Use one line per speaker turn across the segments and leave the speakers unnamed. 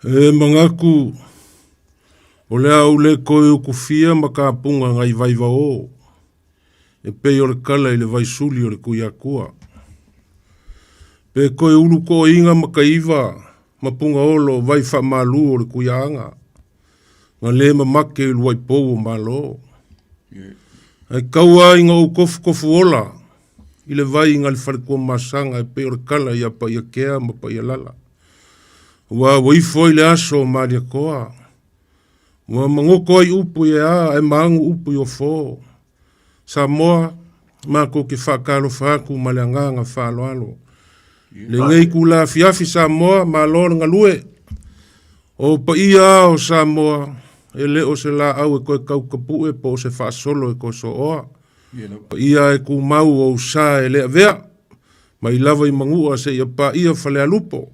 E manatu o le a ou le toe utufia ma tapuga nai vaivao e pei o le tala i le vaisuli o le Tuiatua. Pe toe ulutoina mataiva ma pugaolo o vai faamalu o le Tuiaaga, na le mamate i luaipou o Malo. Ae tau lava ina ou tofutofuola i le vai na le faletuamasaga e pei o le tala ia Paiatea ma Paialala. Aua ua ifo ai le aso o Malietoa, ua magoto ai upu i ea ae maanu upu i ofo. Samoa, matou te faatalofa atu ma le agaga faaaloalo. Lenei itula afiafi Samoa, malo le galue. O paia lava o Samoa, e le o se laau e toe tautapue po o se faasolo e toe sooa. Paia e tumau o ou sa e le avea, mai lava i Manua seia paia Falealupo.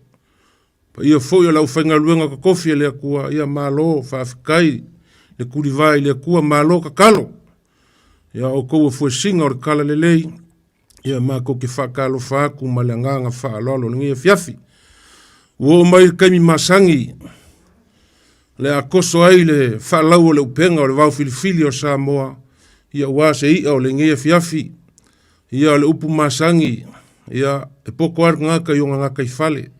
Paia foi o le aufaigaluega totofi a le Atua, ia malo faafetai le tulivae i le Atua, malo tatalo. Ia outou o fuesina o le talalelei, ia matou te faatalofa atu ma le agaga faaaloalo i lenei afiafi. Ua oo mai le taimi masani le a toso ai le faalau o le upega o le vaofilifili o Samoa, ia aua se i'a o lenei afiafi. Ia o le upu masani, ia e poto lava le tagata i ona gataifale.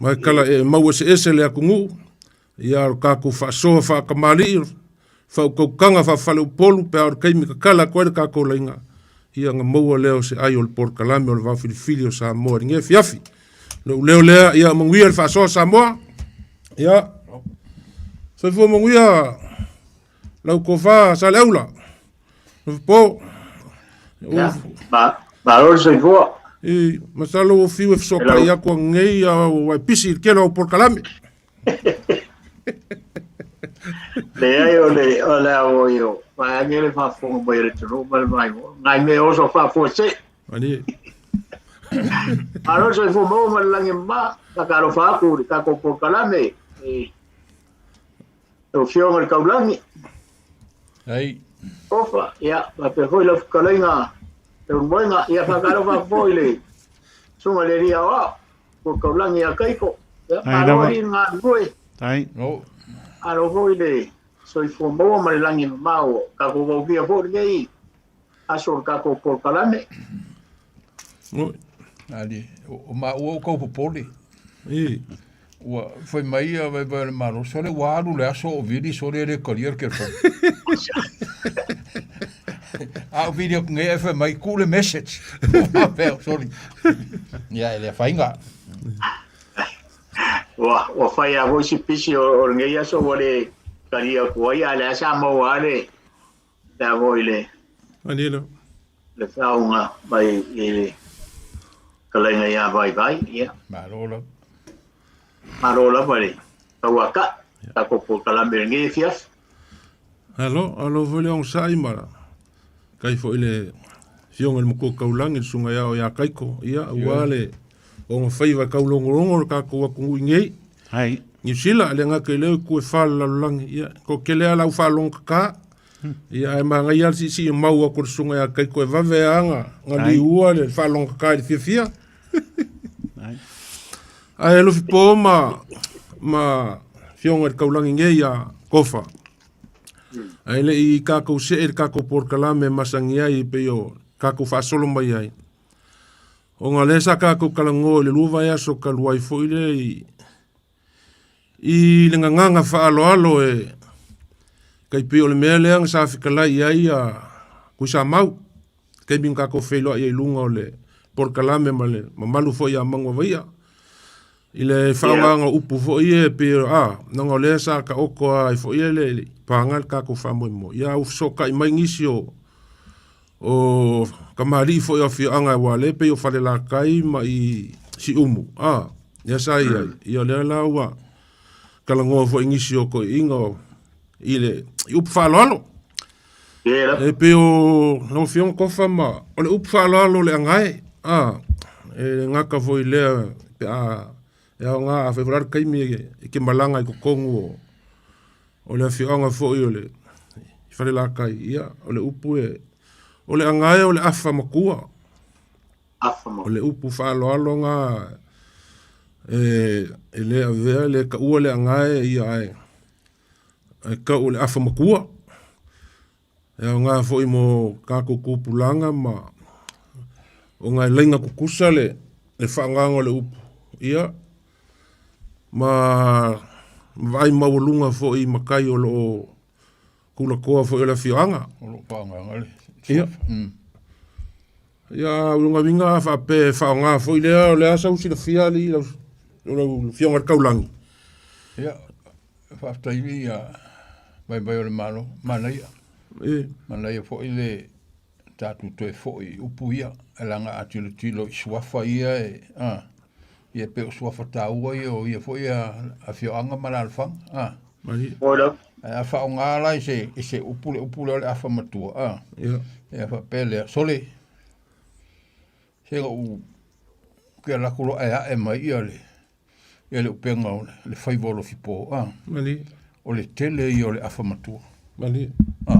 Ma e kala e mau eseese le atunuu, ia o le tatou faasoa faatamalii, faautautaga faafaleupolu pe a o le taimi tatala atu ai le tatou laina, ia ona maua lea o se ai o le polokalame o le vaofilifili o Samoa i lenei afiafi. Lou leo lea, ia manuia le faasoa Samoa. Ia, soifua manuia lau tofa Saleaula. Po.
Ia, malo le soifua.
I, masalo ua fiu e fesootai atu anei a ua e pisi i le tele o au polokalame.
Leai o le o le a oi o vaeane le faafofoga mai a le atunuu ma le vaimoa. Nai mea oso faafuasei.
Malie.
Malo le soifua maua ma le lagi e mama. Faatalofa atu i le tatou polokalame i lau Afioga i le Taulagi.
Ai.
Ofa, ia, faapea foi lau fetalaiga Leulumoega. Ia, faatalofa atu foi i le Susuga i le Alii Aoao, Matua Taulagi ia Kaiko. Ia,
Ai
malo
lava.
alii le galulue.
Ai.
No.
Malo foi le soifua maua ma le lagi e mamao ua tatou vauvia foi lenei aso o le tatou polokalame.
Oi.
Ali, o maua o kau popole.
I.
Ua fai mai ia vaivai o le Malo, sole ua alu le aso o vili, sole e le talia le telefoni. A o vili atu nei ae fai mai, tuu le message. Faapea, sorry. Ia, e le afaina.
Ua, ua fai lava foi si pisi o, o lenei aso ua le talia atu ai, a o lea sa maua lava le, le a foi le,
Malie lava.
le faauga mai i le fetalaiga ia Vaivai, ia.
Malo lava.
Malo lava le tauatai, tatou polokalame i lenei afiafi.
Alo, alo foi le onosai ma kai foi le afioga i le Matua Taulagi, le Susuga ia ia Kaiko, ia, aua le ogafaiva e taulogologo le tatou atunuu i nei.
Hai.
Niu Sila, le gata i lea o itu e fa o le lalolagi, ia, toatele lava le au faalogotata, ia, ae manaia lava le siisii mau atu o le Susuga ia Kaiko e vave lava ona liua le faalogotata i le fiafia.
Hai.
Ae alofi po ma, ma afioga i le taulagi nei ia Kofa. Ae le i tatou see i le tatou polokalame e masani ai e pei o tatou faasolo mai ai. Ona lea sa tatou talanoa i le 2 vaiaso talu ai foi lea i, i le gagana faaaloalo e tai pei o le mea lea na sa fetalai i ai a Tuisamau, taimi na tatou feiloai ai i luga o le polokalame ma le mamalu foi ia Manuavaia, i le faaaogaina o upu foi ia e pei a, leaga o lea sa taoto lava ai foi le paga le tatou faamoemoe, ia ua fesootai mai nisi o o tamalii foi o afioaga aua o lea e pei o Falelatai ma i Siumu, a, lea sa i ai, ia o lea la ua talanoa foi i nisi o toeaiina o i le i upu faaaloalo. E pei o lau Afioga Tofa ma o le upu faaaloalo o le agae, a, e le gata foi i lea pe a e aoga afai foi la le taimi e te malaga i totonu o o le afioaga foi o le Falelatai, ia, o le upu e, o le agae o le afa matua.
Afa matua.
O le upu faaaloalo na E le avea le kaua le agae ia ae ae kau o le afa makua. E aoga foi mo tatou tupulaga ma ona e laina tutusa le faaaogaina o le upu, ia, ma vaai maualuga foi i matai o lo o tulatoa foi o le afioaga.
O lo o faaaogaina le
Ia. Ia, o lona uiga a faapea e faaaoga foi lea, o le a sau silafia alii lau afioga i le Taulagi?
Ia, faafetai ia vaivai o le Malo, manaia. Manaia foi le tatou toe foi i upu ia, e leaga a tilotilo i suafa ia e, a, ia pei o suafa taua ia o ia foi afioaga ma alaalafaga, a. Ae a faaaoga la i se, i se upu le upu lea o le afa matua, a. Ia faapea lea, sole, se ou ke alu atu loa ae ae mai ia le, ia le upega o le faiva o Lofipo, a. O le tele ia o le afa matua. A.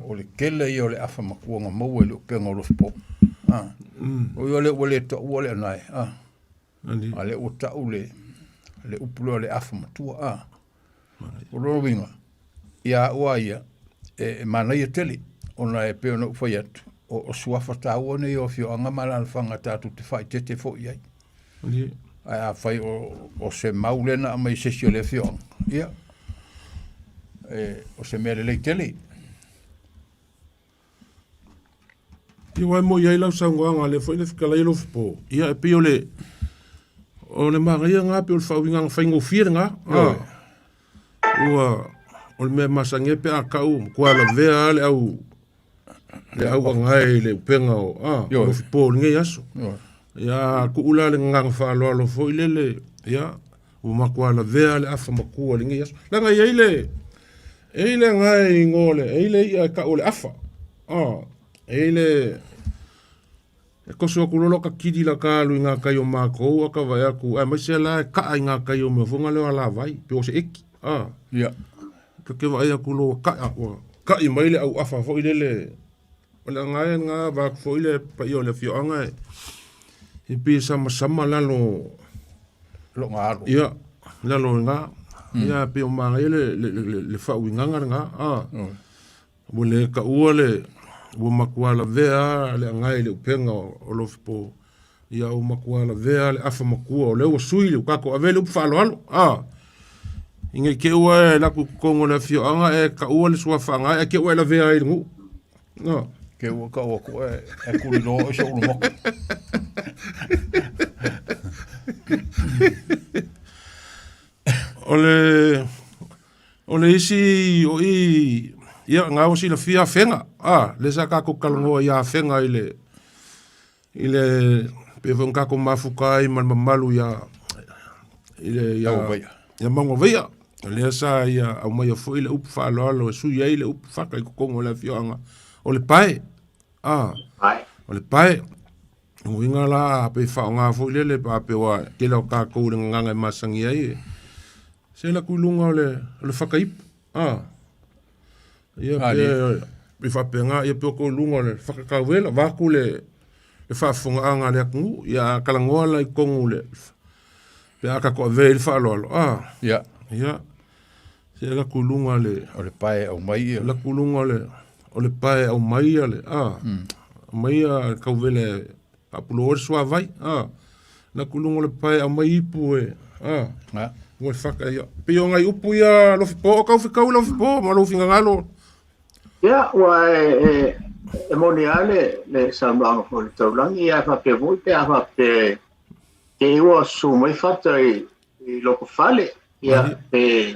O le tele ia o le afa matua na maua i le upega o Lofipo. A. O ia lea ua le taua le anae, a. A lea ua tau le, le upu lea o le afa matua, a. O lona uiga, ia au lava ia, e manaia tele, ona e pei ona ou fai atu, o suafa taua nei o afioaga ma alaalafaga tatou te faaeteete foi i ai. Ae afai o se mau lea na aumai e se isi o le afioaga, ia, o se mea lelei tele.
Ia aua e moi ai lau saunoaga lea foi na fetalai Alofipo, ia e pei o le o le manaia lena pei o le faauigaga faigofie lena. Ua o le mea masani ai pe a tau matua lavea lava le au le au agae i le upega o Alofipo i lenei aso. Ia tuu la le gagana faaaloalo foi lele, ia ua matua lavea le afa matua i lenei aso. Leaga e i ai le e i ai le agae i igoa o le e i ai le i'a e tau o le afa. E i ai le e toso atu loa lota kili lata alu i gatai o matou ata vaai atu aemaise la e kaa i gatai o mea foi na lea o alavai pe o se eki. Ta te vaai atu loa ua kaa ua kai mai le au afa foi lele o le agae lena vaeatu foi le paia o le afioaga e pei e samasama lalo
Loga alo.
Ia, lalo i ina. Ia, pei o manaia le faauigaga lena. Ua le taua le, ua matua lavea lava le agae i le upega o Lofipo. Ia, ua matua lavea lava le afa matua, o lea ua sui le, ua tatou avea le upu faaaloalo. Ina i te i ua e alu atu i totonu o le afioaga e taua le suafa agae, ae te i ua e lavea ai i le nuu.
Ke ua kau aku e kuli loa i se ulu moku.
O le isi o i, ia, na ua silafia afega, lea sa tatou talanoa i afega i le, i le, pei foi ona tatou mafuta ai ma le mamalu ia, i le, ia, ia Maugaveia. Lea sa ia aumaia foi le upu faaaloalo e sui ai le upu faka i totonu o le afioaga, o le pae. O le pae. O uiga la, pe faaaoga foi lele, pe a pe ua tele o tatou i le gagana e masani ai, se alu atu i luga o le fakaipu. Ia pe faapena, ia pe o tou i luga o le fakatauela, vaeatu le faafofogaaga a le atunuu, ia a talanoa la i totonu o le, pe a tatou avea i le faaaloalo, ia, se alu atu i luga o le,
O le pae e aumai ia.
Alu atu i luga o le pae e aumai ia le, aumai ia tauvele e faapulou ai le suavai, alu atu i luga o le pae e aumai ipu e, ua faka ia. Pei o nai upu ia Lofipo, o tau fetau Lofipo ma lou finagalo.
Ia, ua e moni lava le saunoaga foi a le Taulagi, ia e faapea foi pe a faapea te i ua susu mai fata i loko fale, ia, pe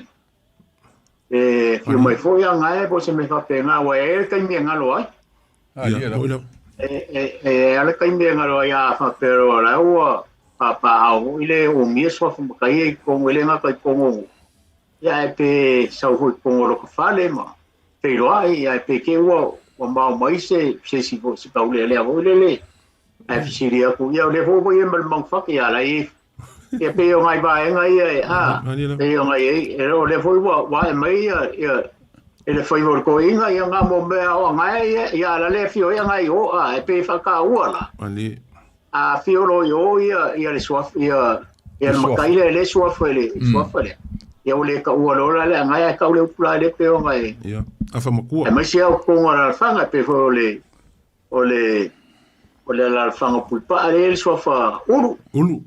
fiu mai foi agae po o se mea faapena, aua e i ai le taimi e galo ai. E i ai le taimi e galo ai a faapea loa o la ua papaaao foi le umia suafa matai ia i totonu, e le gata i totonu o nuu, ia ae pe sau foi i totonu o lota fale ma feiloai, ae pe te i ua mao mai se isi foi se taulealea foi lele, ae fesili atu, ia o lea foi ua i ai ma le manufake, ia la e i ai. Ia pei o nai vaega ia e, a, pei o nai ai, o lea foi ua ae mai ia, ia, e le faiva o le toeaina, ia ngā mo mea o agae ia, ia ala le afio ai agae i o, a, e pei e whakaua la. A afio lo i o ia, ia le suafa, ia, Ia le makai lea e le suafa i le suafa lea. Ia ua le taua loa la le agae ae tau le upu la lea pei ona e.
Ia, afa makua.
Aemaise lava o totonu o alaalafaga pei foi o le o le o le alaalafaga o Puipaa lea e i ai le suafa Ulu.
Ulu.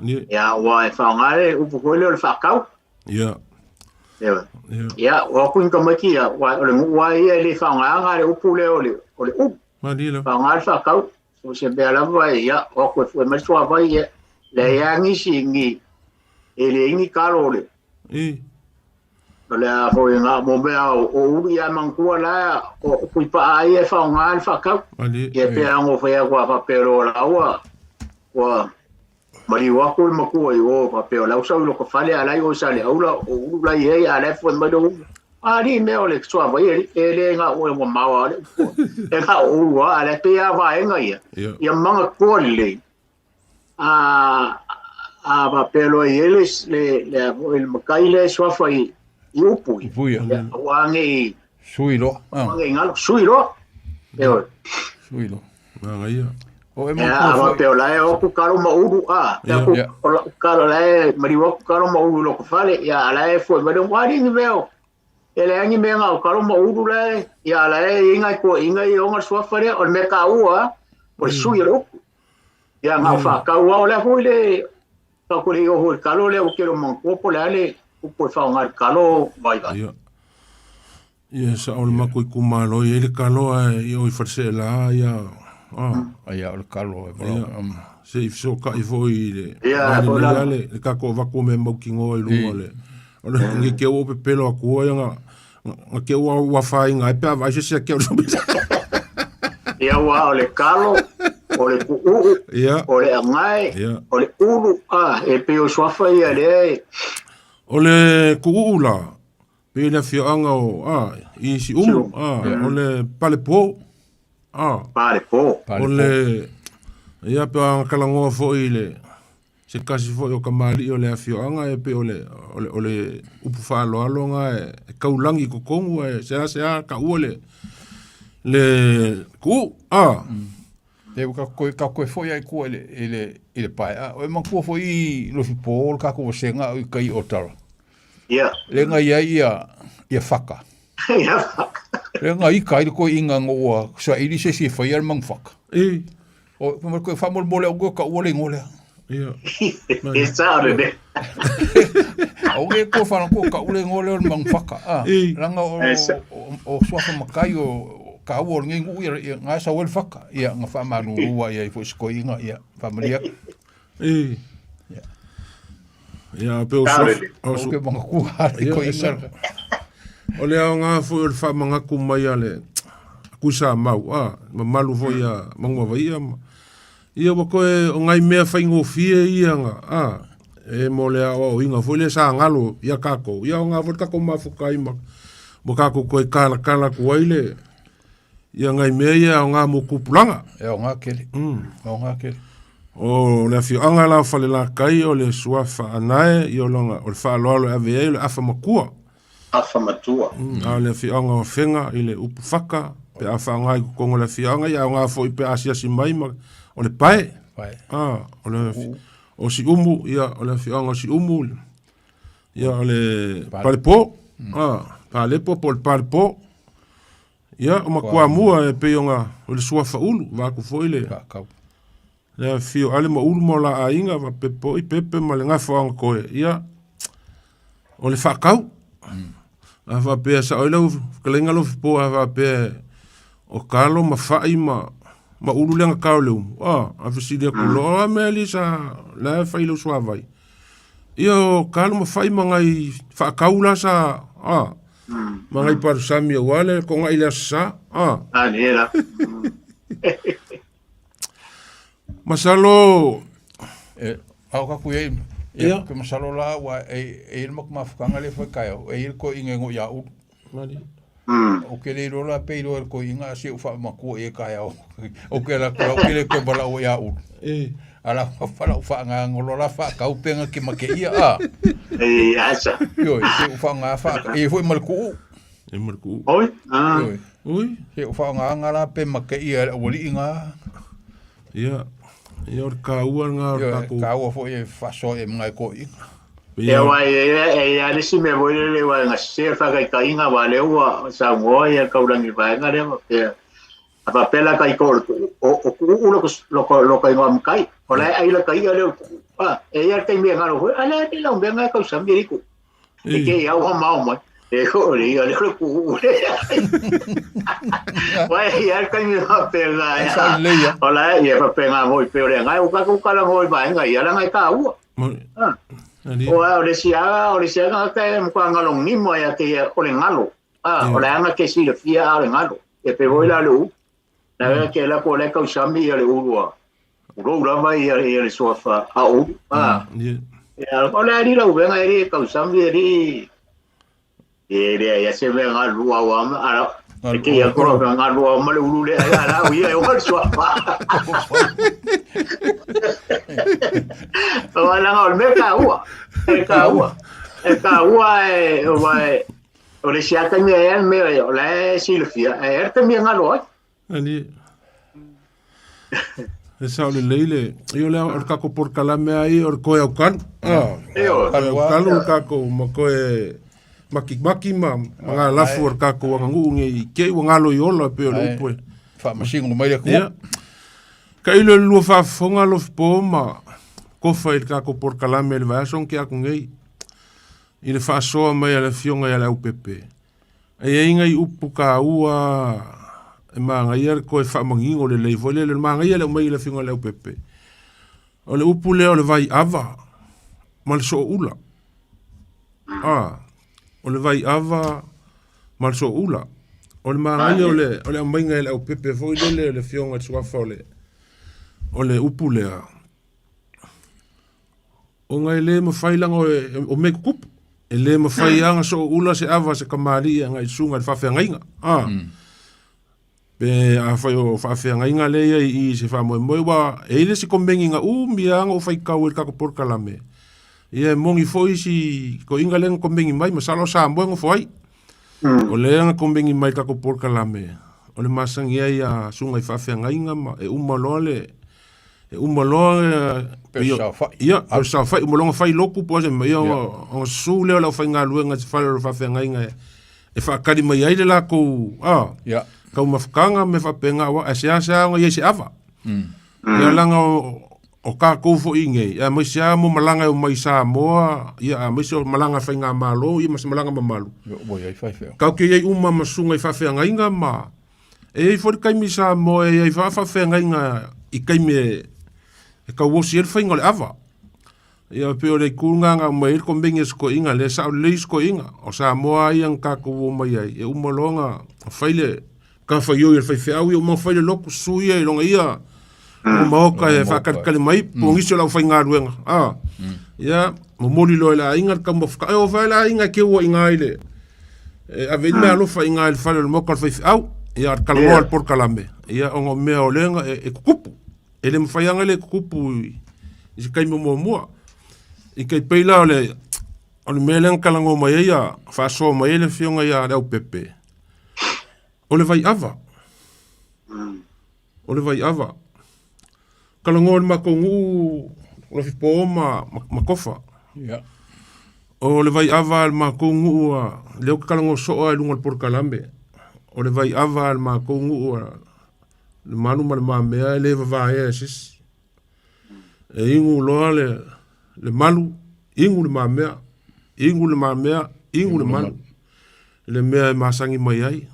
Ia.
Ia aua e faaaoga le upu foi lea o le faatau.
Ia.
Ia. Ia, o atu ni tamaiti ia, aua o le nuu lava ia e le faaaogaina le upu lea o le o le ulu.
Malie lava.
Faaaoga le faatau. O se mea lava ia, o atu e fue mai le suavai, ia, leai lava nisi ni, e leai ni kalo o le, o le a foi na mo mea o ulu ia manatua la o Puipaa ia e faaaoga le faatau. Ia pe a ono fai atu a faapea loa la ua ua maliu atu le matua i o faapea o la ua sau i lota fale a la e i o i Saleaula o ulu la i ai a la e fue mai le ulu. A alii mea o le suavai alii e le na o ua mao a le upu e na o ulu a la pe a vaega ia ia manatua lelei a a faapea loa i ai le le le foi le matai lea e suafa i i upu ia.
Upu ia.
Ia, aua ne i
Sui loa.
Aua ne i galo, sui loa. Ioe.
Sui loa.
Manaia.
O e
Ia, a
manatua foi.
faapea o la e o atu kalo ma ulu, a, pe
Ia.
aku,
Ia.
o lau kalo la e maliu atu kalo ma ulu i lota fale, ia, a la e foi mai le ua alii ni mea o, e leai ni mea na o kalo ma ulu la e, ia, a la e i ai nai toeaiina ia e ona le suafa lea, o le mea taua lava, o le sui o le upu. Ia, na o faatau lava, o le a foi le, tatou le i oo foi i le kalo lea, ua tele o manatua po o le a le upu e faaaoga i le kalo vaivai.
Ia. Ia, sao le matou itumalo e i ai le kalo ae i o i Faleseela ia, a.
Ia, o le kalo e valaau.
Ia, se i fesootai foi i le
Ia,
va
foi
lelei
la.
lava le tatou avatu o mea mautinoa i luga o le, o le ne i te i ua ou pepelo atu ai na, na te i ua ua afaina ai pe a vaai se isi ake o le
Ia, aua o le kalo, o le puuu,
Ia.
o le agae,
Ia.
o le ulu, a, e pei o suafa ia lea e.
O le tuuu la, pei le afioaga o, a, i Siumu, a, o le Palepo, a.
Palepo.
O le, ia, pe o talanoa foi i le, se tasi foi o kamali'i o le afioaga e pei o le, o le, o le upu faaaloalo lena e taulagi i totonu ae seasea taua le, le tuuu, a.
E ka koe ka koe foi ai kua i le i le i le pae'a. O e manatua foi i Lofipo le kakou vasega o i kai o Tara.
Ia.
Le nga ia ia ia whaka.
Ia whaka.
Le nga ika i le koe inga ngo ua saili se si e whaia le mang whaka.
E.
O ma koe whamolmole o ka ua le ngola.
Ia.
E sao le ne.
O ge ko whana ko ka ule ngole o le mang whaka. Ah,
E.
Ranga o
E sa-
o, o suafa makai o ka ua o le ngai ia ia nga sa wel whaka. Ia nga wha manurua ia i fo siko inga ia whamalia.
E.
Ia.
Ia, pe o
Sao le
suafa,
ne.
o
O
su-
ke manga kuha le
Ia,
ko
e
inga.
sao. O le aoga foi o le faamanatu mai a le Kuisa mau, a, mamalu foi a Manuavaia ma. Ia ua toe o nai mea faigofie ia nga, a, e mo le aoaoina foi lea sa galo ia tatou, ia aoga foi le tatou mafuta ai ma, ma tatou toe kalakala atu ai le, ia nai mea ia aoga mo tupulaga.
E aoga kele. Aoga kele.
O le afioaga la o Falelatai o le suafa anae, ia o lona, o le faaaloalo e ave ai o le afa matua.
Afa matua.
A o le afioaga o Afega i le upu faka, pe a faaaoga i totonu o le afioaga, ia aoga foi pe a asiasi mai ma, o le pae.
Pae.
A, o le, o Siumu, ia, o le afioaga o Siumu, ia, o le Palepo, a, Palepo po o le Palepo. Ia, o Makuamua e pei ona, o le suafa ulu, vaeatu foi le,
Faakau.
le afio ale ma ulu ma o la aiga, faapea foi Pepe ma le gafa o Agakoe, ia, o le faakau. A faapea sao ai lau fetalaiga Lofipo, a faapea o kalo ma fai ma ma ulu lea na kao i le umu, a, a fesili atu loa, o a mea alii sa la e fai i lau suavai? Ia o kalo ma fai ma nai faakau la sa, a, ma nai palusami aua le togai i le aso sa, a.
A ni e la.
Masalo.
E, ao ka kui ei,
Ia.
ia, ke masalo la ua e e le mak mafukanga le fai kai au, e i le ko inga ngo ia ulu.
Mali.
O ke le rola pe i le ko inga se u fa makua e kai au. O ke la ko ke le ko bala o ia ulu.
E.
Ala fa fa la fa nga ngolo la fa kau penga ke make ia a.
E asa.
Yo, se u fa nga fa e foi mal ku.
E mal ku.
Oi? Ah.
Yo.
Ui.
Se u fa nga nga la pe make ia o li inga.
Ia. Ia o le taua lena o le tatou.
Taua foi e faasoa i mga e toeaiina.
Ia aua e i ai lava le isi mea foi lele aua e gase le faataitaiga aua o lea ua saunoa ia Taulagi i le vaega lea faapea, a faapea la tai o o Tuuu lota igoa matai, o la e ai lata ia lea o Tuuu. E i ai lava le taimi e galo foi, a le a lau mea lena e tausami e le Tuuu. E te iau ha mao mai. E o le ia le o le Tuuu lea. Uae e i ai le taimi faapena. O la e ia faapena foi pei o le agaga o tatou talanoa i vaega ia leaga e taua. O le isi lava, o le isi lava tagata e matua galogimo ia te ia, o le galo. O le aga te silafia a o le galo. E pei foi la o le ulu. La e te alu atu o la e tausami ia le ulu a ulou lava ia ia le suafa a ulu. O le ali lau vega e li tausami e li e le ia se mea galu au ama ala e te ia ko galu au ma le ulu le ala o ia e o le suafa. O ala o le mea taua. E taua. E taua e o vai o le isi lava taimi e ai le mea o la e silafia, ae ai le taimi e galo ai.
Ali. E sao lelei le, ia o le, o le tatou polokalame lava ia o le toe aukalu. Ah, toe aukalu le tatou ma toe makimaki ma ma galafu o le tatou aganuu nei te i ua galo i ola pei o le upu e.
Faamasino mai le Atua. Ia.
Tailo i le lua faafofoga alofipo ma kofa i le tatou polokalame i le vaiaso na tea atu nei. I le faasoa mai a le Afioga ia Leaupepe, e i ai nai upu taua e manaia le toe faamanino lelei foi lele, o le manaia le aumai e le Afioga ia Leaupepe, o le upu lea o le vaiava ma le sooula. A, o le vaiava ma le sooula. O le manaia o le, o le aumaiga e Leaupepe foi lele o le Afioga i le Suafa o le, o le upu lea, Ona e le mafai leaga o mea e tutupu. E le mafai lava ona sooula se ava a se tamalii agai i le susuga i le faafeagaiga. A. Pe afai o faafeagaiga lea e i ai i i se faamoemoe, aua e i ai le isi komeni na umi lava ona ou faitau ai i le tatou polokalame. Ia e moni foi si toeaina lea na komeni mai, masalo o Samoa e nofo ai. O lea na komeni mai i le tatou polokalame, o le masani ai a susuga i faafeagaiga ma e uma loa le e uma loa
saofai.
Ia, pe saofai, uma loa ona fai lotu po o se mea, ia ona susu lea o le aufaigaluega i se fale o le faafeagaiga e faatali mai ai le latou
Ia.
taumafataga ma mea faapena, aua e seasea ona i ai se ava. Ia leaga o tatou foi nei, aemaise lava mo malaga e omai i Samoa, ia aemaise o malaga a faigamalo ia ma se malaga mamalu.
Ia, ua i ai faifeau.
Tatou te i ai uma ma susuga i faafeagaiga ma E i ai foi le taimi i Samoa e i ai faafeagaiga i taimi e tauosi ai le faiga o le ava. Ia pei o le itu lena na aumai ai le komeni a si toeaina, lea e sao lelei si toeaina. O Samoa lava ia na tatou omai ai, e uma loa ona fai le matafaioi a le faifeau ia, uma ona fai le lotu, susu ia i lona ia maota e faatalitali mai po o nisi o le aufaigaluega. Ia, momoli loa i le aiga le taumafa, e oo foi lava le aiga e teu ai i ina i le E ave ai meaalofa i ina i le fale o le maota o le faifeau, ia a o le talanoa a le polokalame, ia ona o mea o lea e tutupu. E le mafai lava ona le tutupu i se taimi o muamua. I tai pei la o le o le mea lea na talanoa mai ai a faasoa mai ai le Afioga ia Leaupepe, o le vaiava. O le vaiava. Talanoa i le matou nuu o Lafipo ma Tofa.
Yeah.
O le vaiava a le matou nuu a, lea ou te talanoa soo lava i luga o le polokalame. O le vaiava a le matou nuu a le malu ma le mamea e le vavaea e se isi. E inu loa le, le malu, inu le mamea, inu le mamea, inu le malu. Le mea e masani mai ai.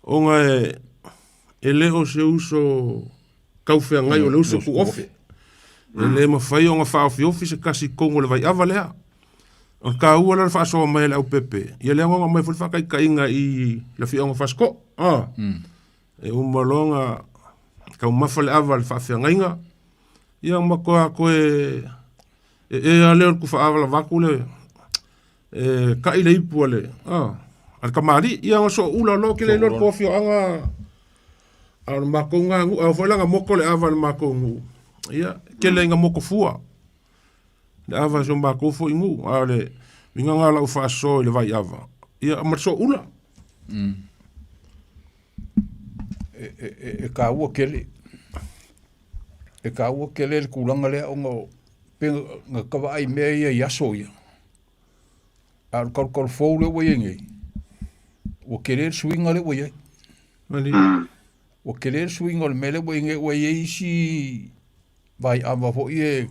Ona e, e le o se uso taufeagai o le uso tuofe. E le mafai ona faaofiofi se tasi i totonu o le vaiava lea. O le taua la o le faasoa mai a le aupepe, ia lea na ona aumai foi le faataitaiga i le afioaga o Fasito'o, a. E uma loa ona taumafa le ava i le faafeagaiga, ia ma toe toe e ea lea o le tufaava atu le e kai le ipu a le a le tamalii, ia ona sooula loa, ou te le iloa le tou afioaga, a o le matou lena nuu, a oo foi la ina moto le ava i le matou nuu, ia, e tele ina moto fua le ava i si o matou foi nuu, a o le uiga lena o lau faasoa i le vaiava, ia ma le sooula.
E taua tele. E taua tele le tulaga lea ona pe na tavaai mea ia i aso ia. A o le talutalufou lea ua i ai nei, ua tele le suiga lea ua i ai. Ua tele le suiga o le mea lea ua i ai nei, ua i ai isi vaiava foi e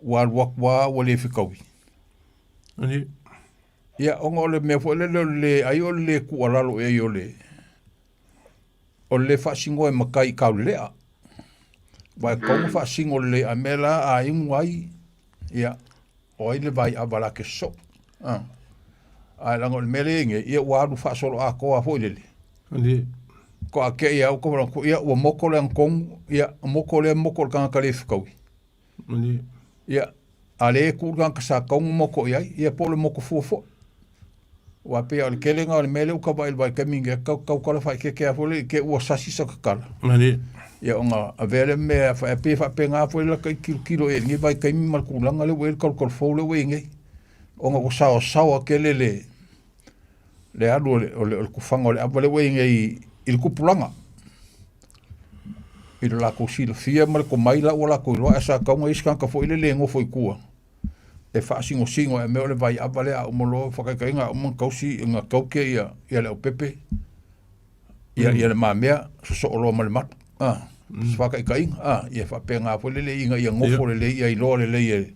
ua alu atu lava ua le fetaui. Ia, ona o le mea foi lele o le le, ai o le le tuualalo i ai o le o le le faasinoa e matai i taulelea. Aua e tatau ona faasino lelei a mea la a inu ai, ia, o ai le vaiava la te sosoo. A. Ae leaga o le mea lea e i ai nei, ia ua alu faasoloatoa foi lele. Faatoa te i lava ua manatu, ia ua moto le agatonu, ia moto lea moto i le tagata le fetaui. Ia, a lea e tuu le tagata sa tatau ona moto i ai, ia po o le moto fua foi. Aua pei o le tele lena o le mea lea ua tau vaai i le vaitaimi lenei, tau tautala faaeteete lava foi lea i te i ua sasi sau tatala. Ia ona avea lea mea e pei e faapena foi la ta tilotilo i ai i lenei vaitaimi ma le tulaga lea ua i ai le talutalufou lea ua i ai nei. Ona ua saosaoa tele le le alu o le tufaga o le ava lea ua i ai nei i le tupulaga. I lo latou silafia ma le tomai la ua latou iloa, ae sa tatau ona i ai se tagata foi lele e nofo i tua e faasinosino ae mea o le vai ava lea a uma loa faataitaiga a uma ona tausi ona tauke ia ia le aupepe ia ia le mamea sosoo loa ma le malu a faataitaiga a ia faapena foi lele ina ia nofo lelei ia iloa lelei e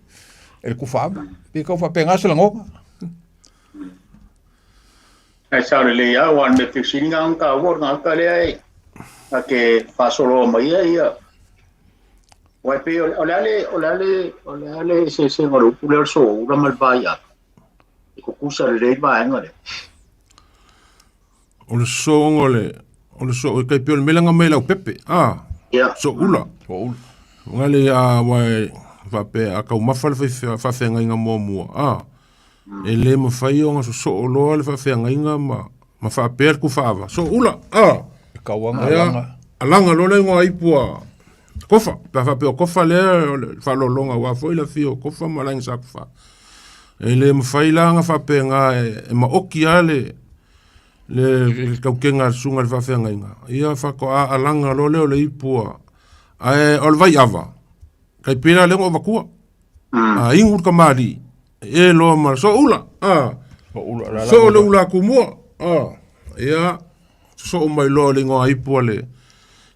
e le tufa ava pei tau faapena se lagona.
Ae sao lelei lava, aua o le mea pito sili lena ona taua o le tagata lea e na te faasoloa mai ai ia. Aua e pei o le a le, o le a le, o le a le eseesega o le upu lea o le soula ma le vaiata? E tutusa lelei vaega lea.
O le sosoga o le o le so e kai pei o le mea lea na mai leaupepe a
Ia.
soula.
Soula.
Nga le a aua e faapea a taumafa le faafeagaiga muamua a e le mafai ona sosoo loa le faafeagaiga ma ma faapea le tufaava soula a.
E tau aga
Ia,
alaga.
Alaga loa le igoa ipu a Kofa, pe a faapea o Kofa lea o le faaaloaloga aua foi le afio o Kofa ma le Aiga Sa Kofa. E le mafai la ona faapena e maoti lava le le tautega a le susuga i le faafeagaiga, ia faatoa alaga loa lea o le ipu a, ae o le vaiava, tai pei la lea na ou avatua. A inu le tamalii, e loa ma soula, a, soo le ula tumua, a, ia, sosoo mai loa le igoa ipu a le,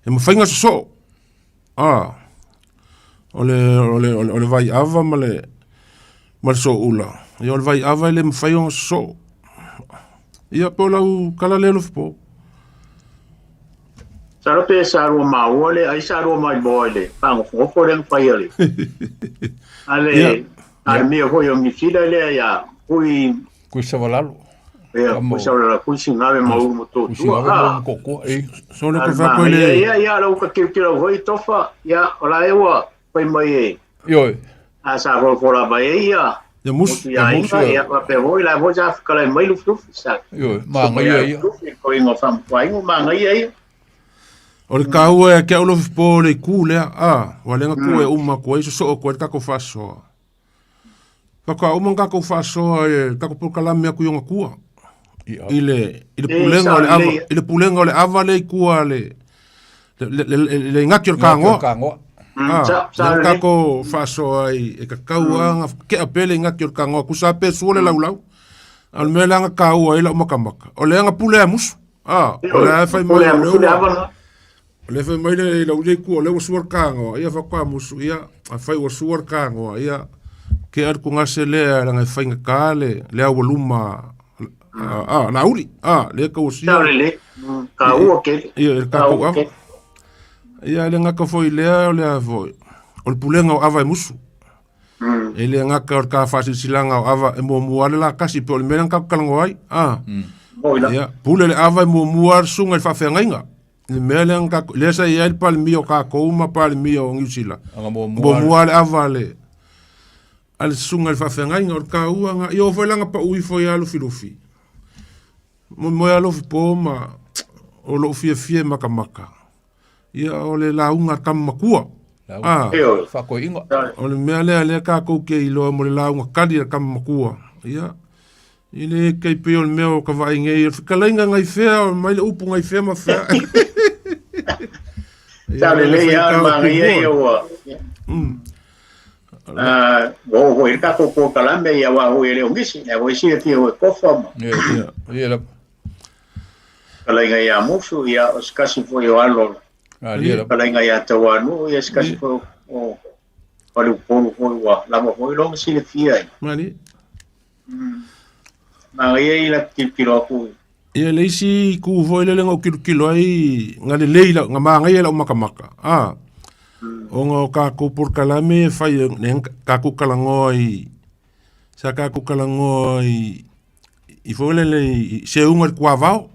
e mafai ona sosoo, a, o le, o le, o le vaiava ma le, ma le sooula, ia o le vaiava e le mafai ona sosoo. Ia, po o lau tala lea Lofipo.
Masalo pe sa lua maua le ai sa lua maimoa i le faagofogofo'o lea na fai a le a le a le mea foi o Niu Sila lea ia Kui
Kui Savalalo.
Ia, Kui Savalalo, Kui Sigave ma Ulu
Motootua. Kui Sigave ma Ulu Motootua, e.
So le ka fa koe le.
Ia, ia, lau ka tilotilo foi Tofa, ia, o la e ua fai mai e.
Ioe.
A sa folafola mai ai ia.
Ia musu.
Ia inga, ia faapea foi la foi sa fekalai mai Lufilufi sa.
Ioe, magaia ia.
Lufilufi, koinga o faamatauaina, magaia ia.
O le taua ia te au Lofipo o le itu lea, a, ua le na tu e uma atu ai, sosoo atu ai le tatou faasoa. Faatoa uma ona tatou faasoa i le tatou polokalame atu i ona tua. I le, i le pulega o le ava, i le pulega o le ava lea i tua le, le, le, le, le igati o le kagoa. Ah, lea tatou faasoa ai e tatau lava ona tea pea le igati o le kagoa, tusa lava pe sua le laulau. A o le mea lea na taua ai lau makamaka, o lea na pule a musu. Ah, o lea e fai mai o lea ua o lea fai mai le lau lea itu o lea ua sua le kagoa, ia faatoa musu, ia afai ua sua le kagoa, ia ke alu tugase lea leaga e faigata le le aualuma a la uli, a lea tauasia.
Sao lelei, taua tele.
Ia, le tatou ava. Ia, le gata foi lea o le foi, o le pulega o ava e musu. E le gata o le ta faasilasilaga o ava e muamua lava le lakasi pei o le mea lea na tatou talanoa ai. A. Ia, pule le ava e muamua lava le susuga i le faafeagaiga. Le mea lea na tatou, lea sa i ai le Palemia o tatou ma Palemia o Niu Sila. Muamua lava le ava a le a le susuga i le faafeagaiga. O le taua lena. Ia oo foi la ina pau ifo ia Lufilufi, moemoe lava Lofipo ma o lou fiafia e makamaka. Ia o le lauga a tama matua.
Ah, Faatoeaiga.
O le mea lea lea tatou te iloa mo le lauga kali a tama matua. Ia, i le tai pei o le mea o ka vaai nei, o le fetalaiga nai fea, o mai le upu nai fea ma fea.
Sa lelei lava manaia ia ua ua oo foi i le tatou polokalame ia aua foi e le o gisi, lea foi e silafia foi e Kofa ma
Ia lava.
Fetalaiga ia Musu, ia o se tasi foi o alo Fetalaiga ia Tauanuu, ia se tasi foi o Faleupolu foi ua lava foi lona silafia.
Mani.
Manaia ia la tilotilo atu.
Ia le isi itu foi lele na ou tilotilo ai na lelei lau, na manaia i lau makamaka, a, ona o tatou polokalame e fai e tatou talanoa i, sa tatou talanoa i, i foi lele i seuga i le tuavao.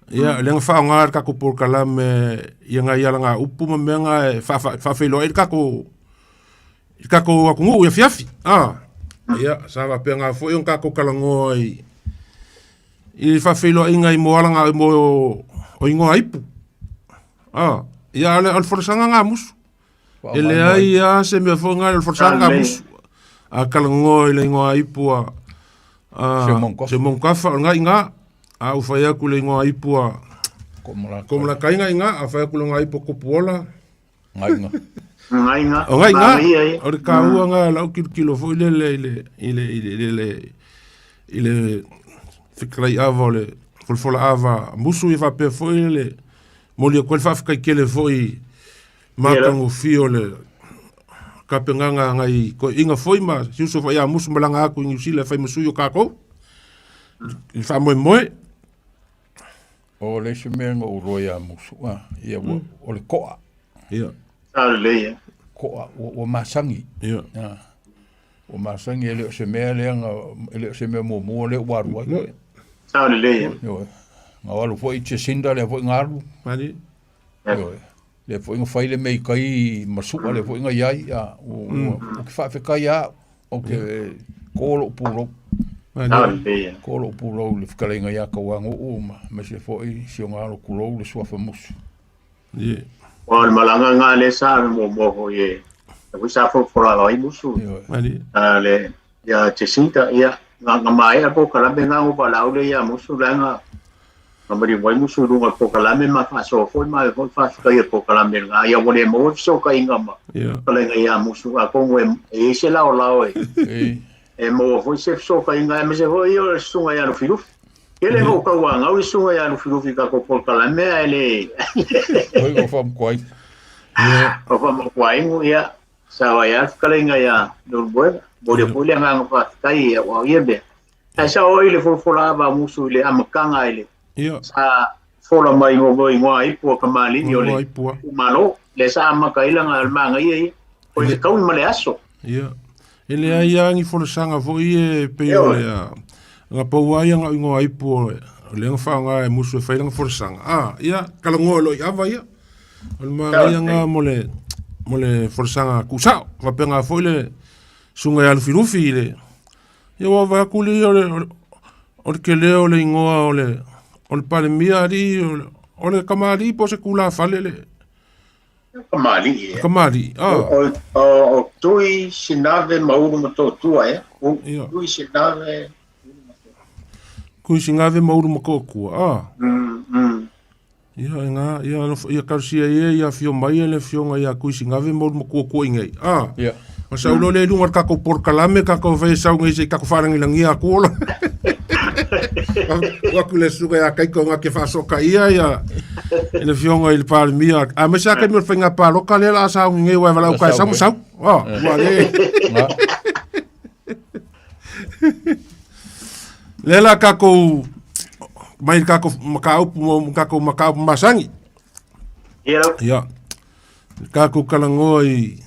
Ia, lea na faaaoga le tatou polokalame ia nai alagaupu ma mea na e faafeiloai le tatou i le tatou atunuu i afiafi. A, ia, sa faapena foi ona tatou talanoa i i faafeiloaiga i mo alaga mo o igoa ipu. A, ia, o le folasaga na musu. E leai lava se mea foi na o le folasaga na musu. A talanoa i le igoa ipu a se Monkafa o lena i ina. A ou fai atu i le igoa ipu a Komalakaiga i ina, a fai atu i le igoa ipu a Kopuola.
Ngaiga.
Ngaiga.
O ngaiga. O le taua na lau tilotilo foi lele i le i le i le i le i le fetalai ava o le folafola ava musu ia faapea foi le momoli atu ai le faafetai tele foi matagofie o le tapenaga a nai toeaiina foi ma si uso foi ia Musu malaga atu i Niu Sila e fai ma sui o tatou i le faamoemoe.
O le isi mea na ou iloa ia Musu, a, ia ua, o le koa.
Ia.
Sa lelei e.
Koa, ua, ua masani.
Ia.
A, ua masani e le o se mea lea na, e le o se mea muamua lea ua alu ai.
Sa lelei e.
Ioe. Na alu foi Jacinda lea foi na alu.
Mani.
Ioe. Lea foi na fai le mea i tai ma sua lea foi na i ai, a, ua, ou te faafetai lava au, ou te kō lou pulou. Kō lou pulou i le fetalaiga ia Tauanu'u ma aemaise foi si ona alo tulou le suafa musu.
Yeah.
O le malaga lena lea sa muamua foi e foi sa folafola ai musu.
Yeah.
Le ia Jacinta ia na na maea polokalame na o valaau lea ia musu leaga na maliu ai musu i luga o le polokalame ma faasoa foi ma foi faafetai i le polokalame lena ia ua le maua le fesootaiga ma fetalaiga ia musu atonu e i ai se laolao e e maua foi se fesootaiga aemaise foi o le susuga ia Lufilufi. Tele na ou tauanau le susuga ia Lufilufi i tatou polokalame ae le
Oi o faamakuaiga.
O faamakuaiga ia sa ai lava le fetalaiga ia Leulumoega. Momoli foi le agaga faafetai aua o ia mea. Ae sao ai le folafola ava a musu i le amataga i le sa fola mai mo igoa ipu a kamali'i o le itumalo. Lea sa amata ai lana manaia ia. O le fetaui ma le aso.
Ia. E leai lava ni folasaga foi e pei o le a na pau lava ia na o igoa ipu o lea na faaaoga e musu e fai lana folasaga. A, ia, talanoa loa i ava ia. O le manaia lena mo le mo le folasaga tuusao. Faapena foi le susuga ia Lufilufi i le ia ua vaai atu lea o le o le tele o le igoa o le o le Palemia alii o le kamali'i po o se tulafale le
Kamali'i
e. Kamali'i,
a. O Tui Sinave ma Ulu Motootua e. Tui Sinave
Tui Sinave ma Ulu Motootua, a. Ia, e ngā, ia, alofa, ia talosia ia, ia afio mai e le afioga ia Tui Sinave ma Ulu Motootua i nei, a.
Ia.
Ma sau loa lea i luga o le tatou polokalame, tatou fai e sau nei se i tatou faalagilagia atu ola. Tuu atu i le susuga ia Kaito na te faasotaia ia i le afioga i le Palemia. Aemaise lava taimi o le faiga palota lea o le a sauni nei aua e valaau ka e sau ma sau. Ah, ua le. Lea la tatou mai le tatou mataupu mo tatou mataupu masani.
Ia.
Ia. Tatou talanoa i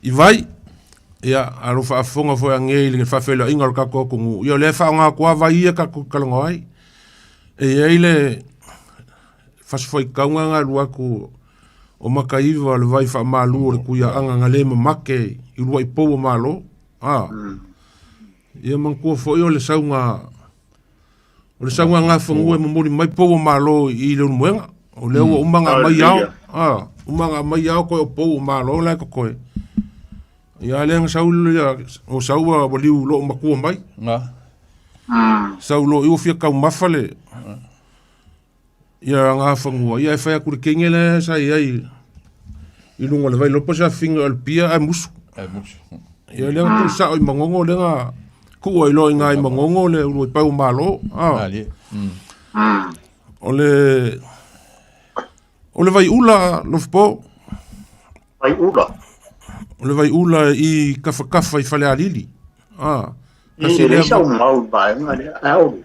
i vai, ia, a lo faafofoga foi anei i le faafeiloaiga o le tatou atunuu, ia o lea e faaaoga atu lava vai ia tatou talanoa ai. E i ai le fasifaitauga na alu atu o Mataiva o le vai faamalu o le Tuiaaga na le mamate i uluai pou o Malo. A, ia manatua foi o le sauga O le sauga gafanua e momoli mai pou o Malo i le Ulumoega. O lea ua uma ona aumai ao, a, uma ona aumai ao koe o pou o Malo la e totoe. Ia lea na sau ia, o sau ua liu loo matua mai.
Na.
Sau loa i ua fia taumafa le, Ia gafanua, ia e fai atu le kenge lea sa i ai i luga o le vai lopo sa finga o le pia ae musu.
Ae musu.
Ia lea na tuusao i Magogo lea na tuu ai loa i ina i Magogo le ulu ai pau o Malo. Ah. O le o le vai ula Lofopo.
Vai ula.
O le vai ula i kafakafa i Falealili. Ah.
E leai sau mau i vaega lea, ae olu.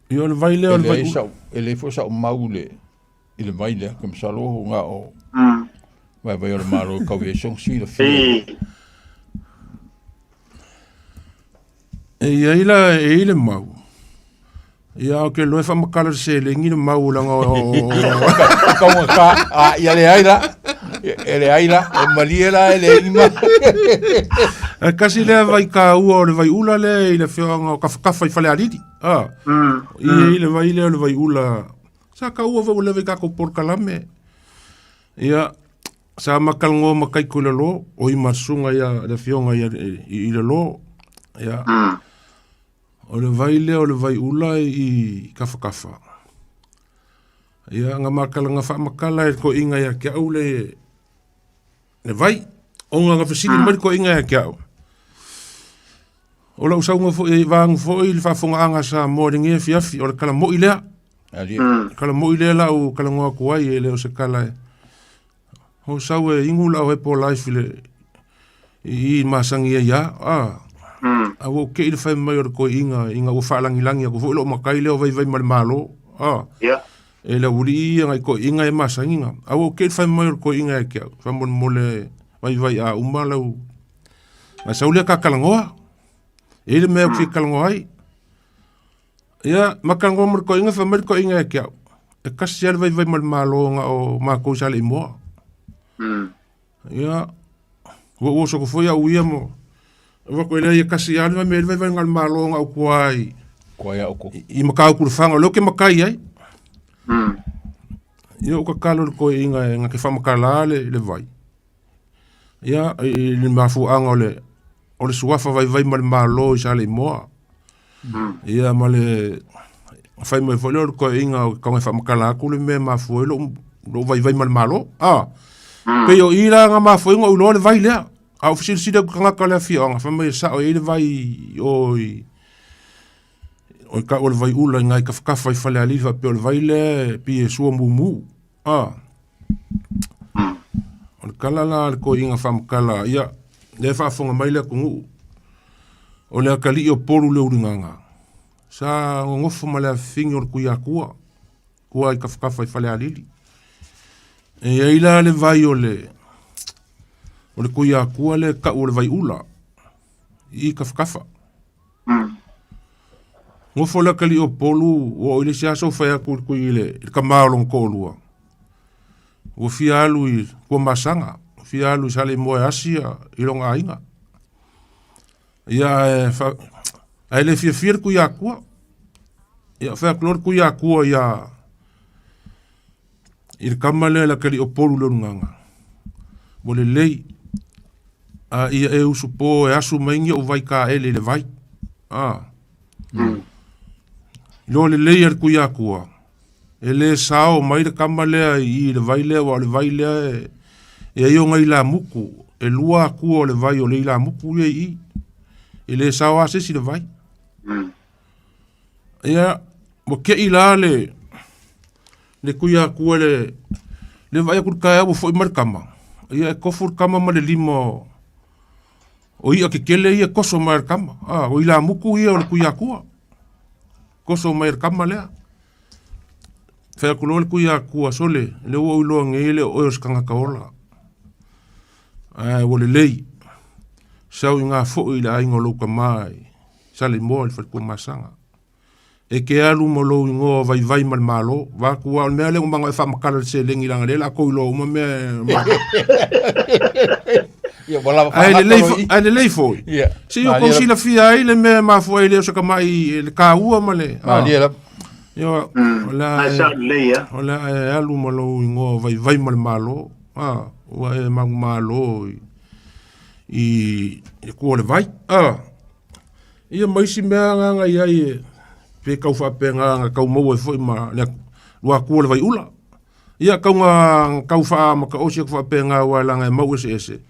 Ia o le vai lea o le vai ula.
E leai foi sau mau i le vai lea, ke masalo na o vaivai o le Malo e kau i ai sona silafia.
E i ai la, e i le mau. Ia o ke loe whamakala le seleni le mau langa o
Kaunga ka a ia le ai la. E le ai la, e malie la e le ima.
E kasi lea vai ka ua o le vai ula le i le whioanga o kafakafa i Falealili. Ah. I i le vai lea o le vai ula. Sa ka ua vai leve ka ko porkalame. Ia sa makalngo makai ko le lo o i masunga ia le whionga ia i le lo. Ia. O le vai lea o le vai ula i kafakafa. Ia, nga makala nga whaamakala e ko inga ia ke au le, le vai. O nga nga fesili mai ko inga ia ke au. O lau saunga fo i vaangu fo i le faafofoga anga sa moa le nge fiafi o le kala moi lea. Kala moi lea lau kala ngoa ku ai e le o se kala e. O sau e ingu lau he po life le i masangi ai a. A. A ua ke i le whai mai o le koi inga inga ua whaalangilangi aku fo i lo makai leo vai vai ma le malo. A. E le uli i ngai koi inga e masangi nga. A ua ke i le whai mai o le koi inga e kia. Wha mo mole vai vai a uma lau. Ngai saulia ka kalangoa. E le mea ki kalangoa ai. Ia, makangoa mo le koiga, fai mai le koiga ia te au, e kasi lava le vaivai ma le Malo na o makou sa le imoa. Ia, ua ua soko foi au ia mo, ua koe lea ia kasi lava le vaimea le vaivai na le Malo na au kua i,
Kua ia uku.
i Mataupu le Faga, o lea ou te matai ai. Ia, o tatalo i le toeaina e na te faamatala le vai. Ia, i le mafuaaga o le, o le suafa vaivai ma le Malo i Saleimoa. Ia ma le fai mai foi lea o le toeaina o tago e faamatala atu le mea e mafua ai lou, lou vaivai ma le Malo. Ah, pei o i la na mafua ai ona ou iloa le vai lea. A ou fesilisili atu i tagata o le afioaga, fai mai e sao e i ai le vai o i o i tau o le vai ula i nai tafatafa i Falealili faapea o le vai lea e pei e sua mumu. Ah. O le tala la a le toeaina faamatala, ia, lea e faafofoga mai le atunuu, o le atalii o Polu le Uligaga, sa nonofo ma le afifini o le Tuiatua, tua i tafatafa i Falealili. E i ai la le vai o le, o le Tuiatua lea e tau o le Vaiula, i tafatafa. Nofo le atalii o Polu, ua oo i le isi aso fai atu i le, i le tama o lona toalua. Ua fia alu i Tuamasaga, ua fia alu i Saleimoa e asi i lona aiga. Ia ae, fa, ae le fiafia le Tuiatua. Ia fai atu loa le Tuiatua ia i le tama lea le atalii o Polu le Ulugaga. Ua lelei, a ia e usupo e asu mai ni ou vaikaele i le vai. A. Iloa lelei e le Tuiatua, e le sao mai le tama lea i le vai lea, aua o le vai lea e, e ai ona ilamutu, e lua atua o le vai o le ilamutu ia i i. E le sao lava se isi i le vai. Ia, ua kei la le, le Tuiatua le, le vaai atu i le taeao ua foi mai le tama. Ia e tofu le tama ma le lima o, o i'a tetele ia e toso mai e le tama. A, o ilamutu ia o le Tuiatua. Toso mai e le tama lea. Fai atu loa le Tuiatua, sole, lea ua ou iloa nei e le o oe o se tagata ola. Ae ua lelei, sau i ngā foi i le aiga o lou tama i Saleimoa i le faletuamasaga. E te alu ma lou igoa vaivai ma le Malo, vaeatu lava o le mea lea ua manao e faamatala i le seleni leaga o lea o le a tou iloa uma mea e
Ia, ua lava
Ae lelei
faagatalo
fo-
i.
ae lelei foi.
Ia,
Se i
malie
outou
lava.
silafia ai le mea e mafua ai le o se tamai le taua ma le a.
Malie lava.
Ia, o le a
Ae
e
sao lelei a.
o le a e alu ma lou igoa vaivai ma le Malo, a, ua e manumalo i i le kua o le vai. A. Ia ma isi mea agaga i ai e Pe kau faapega na kau maua ai foi ma le luakua o le vaiula. Ia kau nga kau faa maka osi aku faapega aua laga e mau eseese.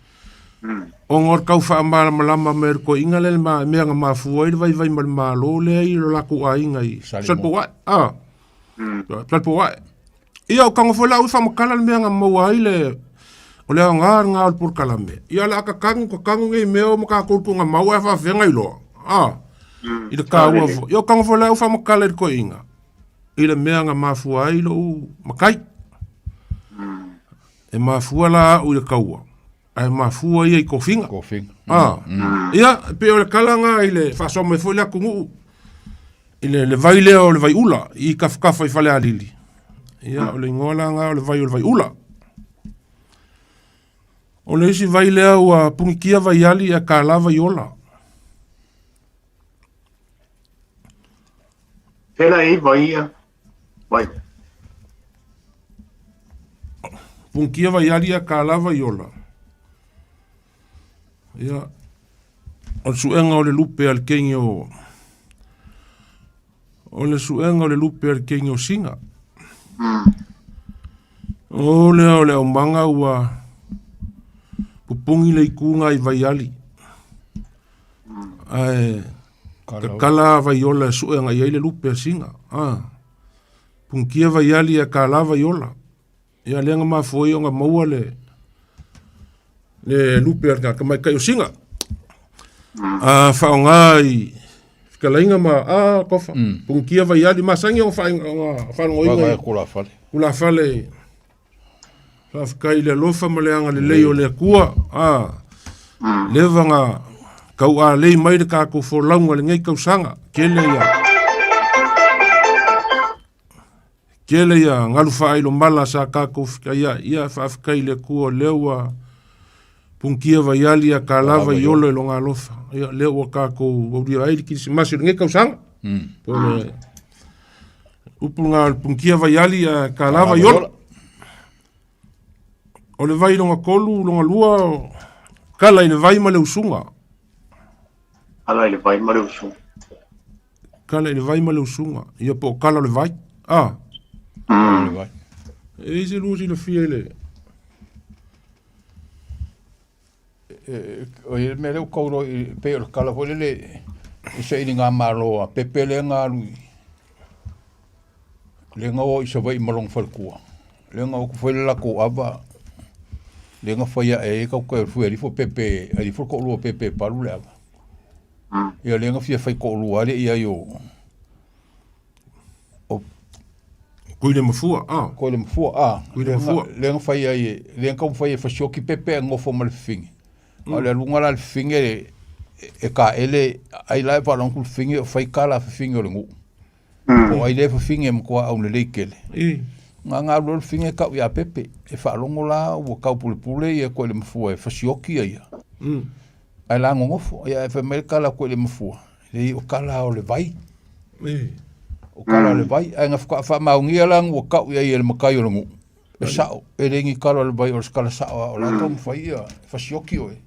Ona o le kau faamalamalama mai o le toeaina lea le mea na mafua ai le vaivai ma le Malo lea i lo latou aiga i Salepoae. Ah. Salepoae. Ia o tago foi la au e faamatala le mea na maua ai le o le aoga lena o le polokalame. Ia o le a tatanu tatanu nei mea o ma tatou tuuga mau ae faafefea na iloa. Ah. I le taua foi. Ia o tago foi la au faamatala i le toeaina i le mea na mafua ai lou matai. E mafua la au i le taua ae mafua ia i tofiga.
Tofiga.
Ah. Ia, e pei o le tala lena i le faasoa mai foi le atunuu i le vai lea o le Vaiula i tafatafa i Falealili. Ia, o le igoa la lena o le vai o le Vaiula. O le isi vai lea ua punikia vaiali ae kālā vaiola.
Pēlā i vai ia, vai.
Punikia vaiali ae kālā vaiola. Ia, o le suega o le lupe a le kengi o o le suega o le lupe a le kengi o Singa. O lea o le aumaga ua pupungi le ituga i vaiali. Ae Kakala vaiola e sue agai ai le lupe a Singa. Ah. Punikia vaiali ae kālā vaiola. Ia lea na mafua ai ona maua le le lupe a le tamaitai o Singa. A faaaoga i fetalaiga ma a tofa. Punikia vaiali masani ona faalogoina i
Tulafale.
Tulafale. Faafetai i le alofa ma le agalelei o le Atua. A leva na taualei mai le tatou folauga i lenei tausaga. Tele ia tele ia galu faailomala sa tatou fetaia. Ia faafetai i le Atua o lea ua punikia vaiali a kālā vaiolo i lona alofa. Ia lea ua tatou aulia ai le Kirisimasi o lenei tausaga. Po o le upu lena o le punikia vaiali a kālā vaiolo. O le vai lona tolu, lona lua, kala i le vai ma le usuga.
Kala i le vai ma le usuga.
Kala i le vai ma le usuga. Ia po o kala o le vai. Ah.
Le vai.
E i se lua silafia i le...
O le mea lea ua tau loa i pei o le kala foi lele i sailiga malo a Pepe lea na alu i lea na o i Savaii ma lona faletua. Lea na o atu fai le latou ava lea na fai ae ai tau tai o le alifo Pepe alifo le toalua o Pepe e palu le ava. Ia lea na fia fai toalua lea i ai o o
Koilemafua, ah.
Koilemafua, ah.
Koilemafua.
Lea na fai ai, lea na taumafai e fasioki Pepe ae nofo ma le fafine. A o le aluga la a le fafine e taele, ai la e faalogo atu le fafine o fai tala a fafine o le nuu. Po o ai lea fafine e matua aulelei tele. Na na alu loa le fafine tau ia Pepe, e faalogo la ua taupulepule ia Koilemafua e fasioki ia ia. Ae la nonofo, ia ae fai mai le tala a Koilemafua, leai o tala o le vai. O kala o le vai, ae na faatoa faamaonia la ua tau i ai e le matai o le nuu, e sao, e le ni kala o le vai o le kala sao a o la e taumafai ia e fasioki oe.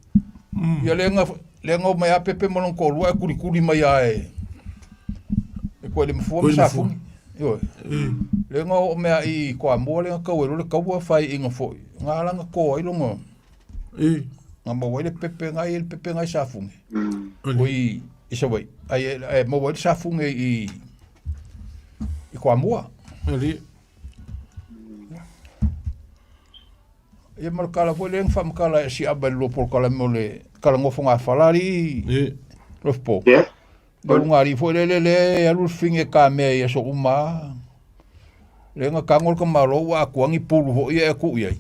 Ia lea na, lea na omai a Pepe ma lona toalua ae kulikuli mai lava e, e Koilemafua ma Safuni. Ioe. Lea na oo mai i Toamua lea na tau ai loa le taua faaiuina foi, na ala na to ai lona, na maua ai le pepe na i le pepe na i Safune. O i i Savaii. Ai e maua ai le Safune i i Toamua.
Ali.
Ia ma le kala foi lea na faamatala e siaba i le lua polokalame o le kalagofo gafala alii Lofipo.
Yeah.
Le luga alii foi lele lea e alu le fafine e kamea i aso uma lava. Lea na tago le tamaloa ua atoa ni pulu foi ia e tuu i ai.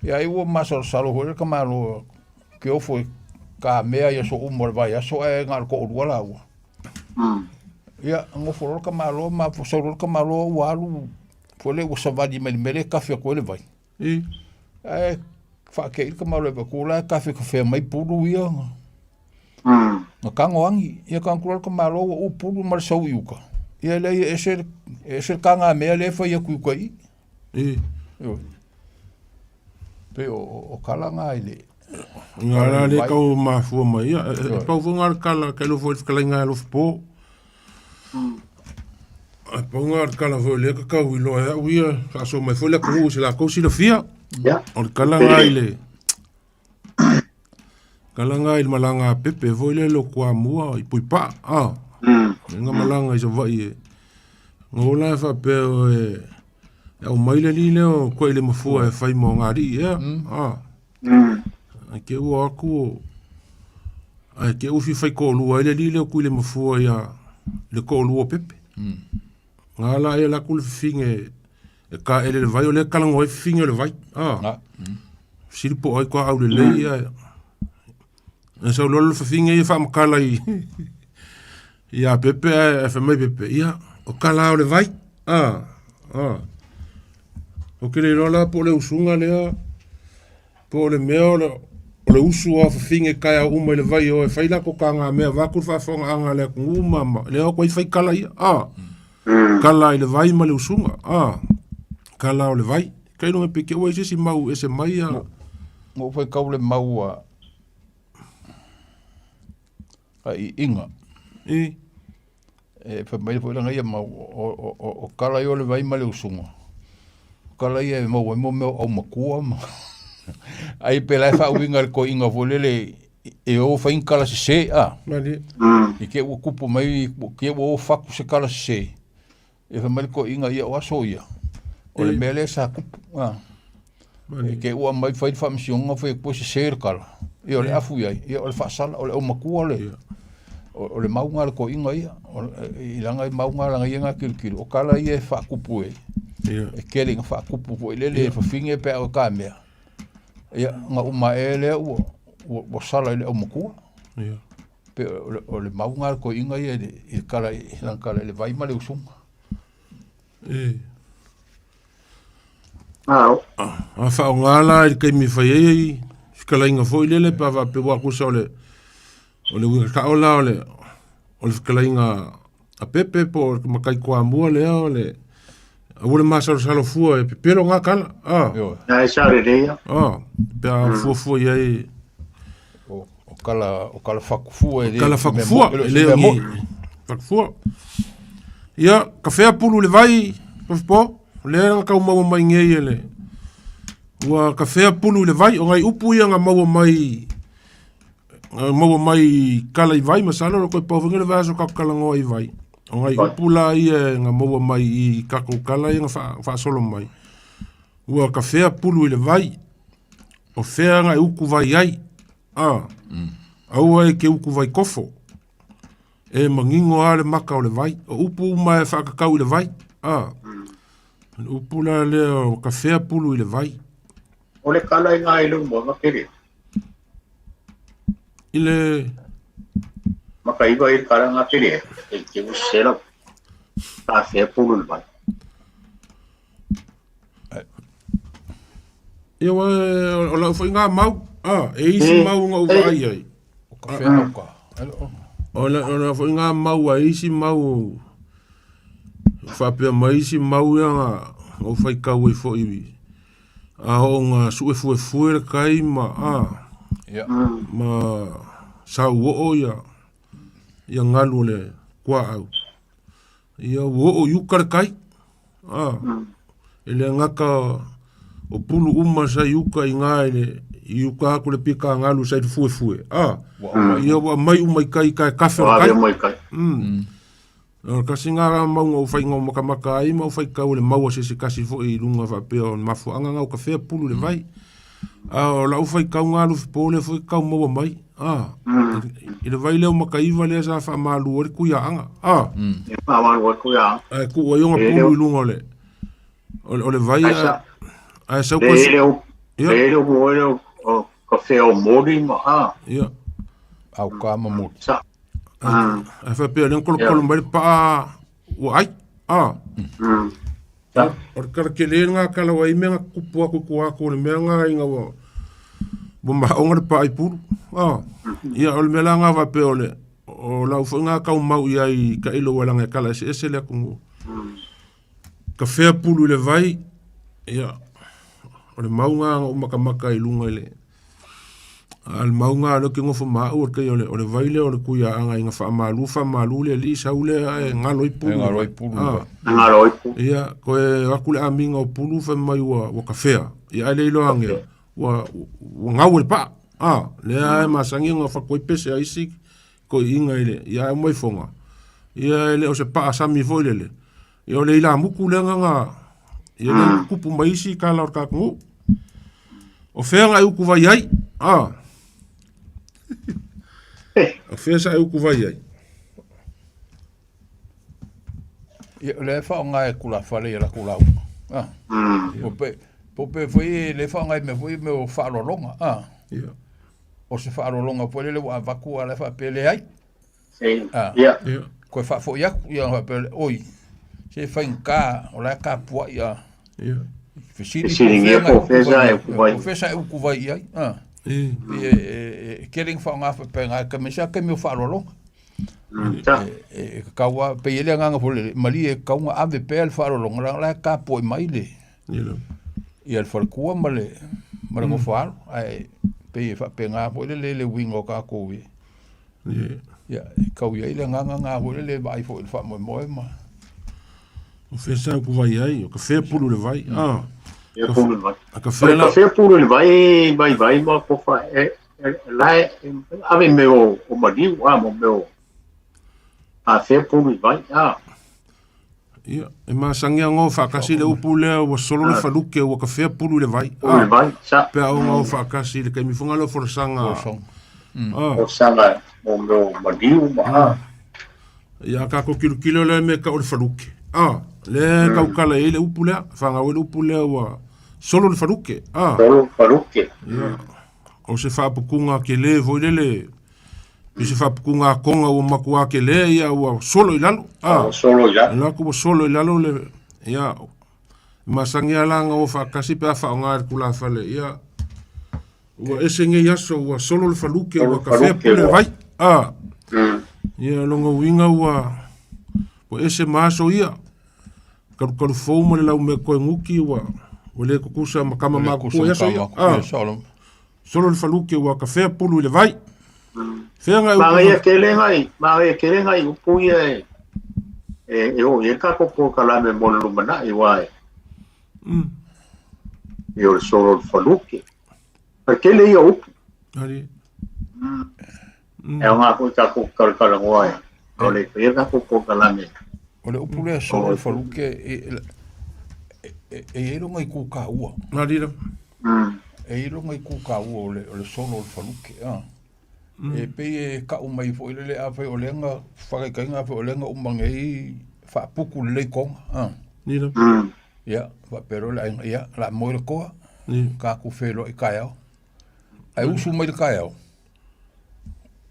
Ia ai ua masalosalo foi le tamaloa ke ofo e kamea i aso uma o le vaiaso ae na o le toalua laua. Ia, nofo loa le tamaloa ma sau loa le tamaloa ua alu foi lea ua savali mai le mea lea e kafe atu ai le vai. Ae faatei le tamaloa e vaai la e kafe kafea mai pulu ia. Na tago agi, ia tago atu loa le tamaloa ua uu pulu ma le sau i uka. Ia leai e ese le, e ese le tagamea lea e fai atu i uka i i. Ioe. Pei o, o kala na i le...
Nga la le kau mafua mai. Ia, e pau foi nga le kala, ka ilo foi le fetalaiga e alofa po. Ae pau lena o le tala foi o lea e tatau iloa e au ia, faasoa mai foi le atunuu i se latou silafia. O le tala lena i le tala lena i le malaga a Pepe foi lele o Toamua i Puipaa, a. Lea na malaga i Savaii e na o la e faapea e aumai le alii lea o Tuailemafua e fai ma ona alii ea, a. Ae te i ua o atu ae te i ua fia faitoalua ai le alii lea o Tuilemafua ia le toalua o Pepe. Na ala ai alu atu le fafine e taele i le vai, o lea e talanoa ai fafine o le vai. A. Fesili po o ai toa aulelei ae ae sau loa le fafine ia faamatala i ia Pepe ae fai mai Pepe, ia, o tala o le vai. A. A. Ou te le iloa la po o le usuga lea po o le mea o le usu a fafine taeao uma i le vai e o e fai latou tagamea vaeatu le faafofogaaga a le atunuu ma ma lea o i fai tala ia a tala i le vai ma le usuga a tala o le vai kailoga pe te ua i se isi mau ese mai ia.
Na ou faitau le mau a iiga.
I.
E fai mai foi lana ia mau, o tala ia o le vai ma le usuga, o tala ia e maua ai mo mea o aumatua ma ai pe la e faauiga i le toeaina foi lele e o fai ni tala sese a.
Malie.
I te i ua tupu mai, te i ua o fatu se tala sese, e fai mai le toeaina, ia o aso ia, o le mea lea sa tupu a. I te i ua aumai fai le faamasinoga fai atu e sese le tala, ia o le afu i ai, ia o le faasala, o le aumatua le, o le mau lena a le toeaina ia, i lana mau lena lana ia na tilotilo, o tala ia e faatupu e, e tele ina faatupu foi lele e fafine pe a o e tamea, ia na uma ae lea ua, ua sala i le aumatua. Pe o le mau lena a le toeaina ia i le tala i lana tala i le vai ma le usuga.
A faaaoga la i le taimi e fai ai fetalaiga foi lele pe a faapea aua tusa o le o le uiga sao la o le o le fetalaiga a Pepe po o le matai Toamua lea o le aua le masalosalo fua e pepelo na tala a.
Na e sao lelei ia.
A pe a fuafua i ai
O tala o tala fakufua e le
tala fakufua e le o ni fakufua. Ia, ka fea pulu le vai, po, lea na tau maua mai nei e le ua ka fea pulu i le vai, o ngai upu ia na maua mai na maua mai kala i vai, masalo o koe pau le vaiaso ka talanoa i vai. O ngai upu la ia na maua mai i kakou kala ia na faasolo mai. Ua ka fea pulu i le vai, o fea na e uku vai ai, a, aua e ke uku vai kofo. E manino lava le maka o le vai. O upu uma e faakakau i le vai. A. Le upu la lea o ka fea pulu i le vai.
O le kala i ngā i luma, ma kere.
I le...
Maka iwa i le kala ngā kere, e te usela, ka fea pulu i le vai.
Ia wa, o lau foi ngā mau, a, e isi mau ngā uva ai ai.
O ka whea au ka.
O lau foi ngā mau a isi mau, whapea mai isi mau ia ngā, ngā whai kau ai foi, a o ngā sue fue fue le kai ma, a, ma sa uo ia, ia ngalu o le kua au. Ia ua oo i uka le kai, a, e le gata o pulu uma sa i uka i ngā i le, i uka aku le pika ngalu sa i fuefue, a, ia ua mai uma i kai kai kafe o le kai. O le kasi ngā rā maunga o whai ngā makamaka ai ma o whai kau le maua se se kasi fo i lunga whapea o mafuaanga ngā o ka whea pulu le vai. A o lau whai kau ngā lufi pōle fo i kau maua mai. A, i le vai lea o Makaiva lea sa faamalu ai le kuiaaga. A.
E faamalu ai le kuiaaga.
Ae tuu ai ona pulu i luga o le, o le vai ae, ae sau
koe. Le le o le o ka fea o moli ma a.
Ia.
Au ka ma moli.
Sa.
Ae faapea lea na kolokolo mai le paa ua ai. A. O le tala tele lena tala ua i ai mea na tutupu atu i tua atu o le mea lena ina ua ua maoga le paa i pulu. A. Ia o le mea la lena faapea o le o lau foi lena tau mau i ai i tailo ua laga e tala eseese le atunuu. Ka fea pulu i le vai, ia o le mau lena na ou makamaka i luga i le. A le mauga lea ou te nofo ma au o le tai o le vai lea o le Tuiaana ina faamalu faamalu le alii sau lea ae galo ai pulu.
Galo ai pulu.
Ah.
Galo ai pulu.
Ia, toe o atu le amiga o pulu fai mai ua kafea. Ia ae le iloa ane ua gau e le paa. Ah, lea e masani ona fatu ai pese a isi toeaiina i le, ia ae uma ifoga. Ia e le o se paa sami foi lele. Ia o le ilamutu lea na ia lea ua tutupu mai isi tala o le tatou nuu. O fea na e utuvai ai? Ah. O fea sa e utuvai ai?
Ia, o lea e faaaoga e tulafale i a latou lauga. Ah. Po pe, po pe foi e le faaaoga i mea foi mea o faaaloaloga. Ah.
Ia.
O se faaaloaloga foi lele ua avatu a la e faapea e leai.
Ah. Ia.
Ia.
Koe faafoi atu, ia faapea le, oi, se faigata, o la e tapuai a.
Ia.
Fesili
Fesiligia po o fea sa e utuvai.
Po o fea sa e utuvai i ai. Ah.
E.
E, e, e kele ina faaaoga faapena, e aemaise lava taimi o faaaloaloga. E tatau lava, pei e i ai le agaga foi lele, malie e tatau ona ave pea le faaaloaloga, leaga o la e tapuai mai le, ia le faletua ma le, ma le nofo alo. Ae pei e faapena foi lele le uiga o tatou i, ia, e tau i ai le agaga lena foi lele e vaai foi i le faamoemoe ma.
O fea sa upu vai ai, o ka fea pulu le vai. Ah.
Fea pulu le vai.
A ka fea
la. Ka fea pulu le vai, vai vai ma kofa e la e ave me o o maliu a mo me o a fea pulu le vai. Ah.
Ia, e masangi ngo whaakasi le upu lea ua solo le faluke ua ka fea pulu le vai.
Pulu le vai, sa.
Pea o ngau whaakasi le kaimifonga leo folasaga.
Ah. Folasaga mo me o maliu ma a.
Ia, kako kilokilo lea me ka o le faluke. Ah, le kaukala i le upu lea, whangau le upu lea ua solo le faluke. Ah.
Solo faluke.
Ia. O se whaapukunga ke le voi lele. I se whaapukunga a konga ua matua ke le ia ua solo i lalo.
Ah. Solo i lalo.
La ku solo i lalo le ia masangi ala nga o whaakasi pe a whaonga e kula whale. Ia ua ese ngei aso ua solo le faluke ua ka fea pule vai. Ah. Ia longa uinga ua ua ese maaso ia. Kalukalu fou ma le lau mea koe nguki ua ua le kukusa ma kama makutua ia so ia. Ah. Solo le faluke ua ka fea pulu i le vai. Fea ngai upu.
Magaia kele ngai, magaia kele ngai upu ia e e o e ka ko kalame mo le lumana'i wa e. I o le solo le faluke. A kele ia upu.
Ari.
E o ngā koe tākou kalakalangoa e. O le pea tākou po kalame.
O le upu lea solo le faluke e e i ai loga i kūkāua.
Ari la.
E i ai loga i kūkāua o le solo o le faluke. E pei e ka'u mai foi lele afai o lea na faataitaiga afai o lea na uma nei faaputu lelei koga.
Ni la.
Ia, faapea loa le aiga, ia, o le a moe le toa, tatou feiloai taeao. Ae usu mai le taeao,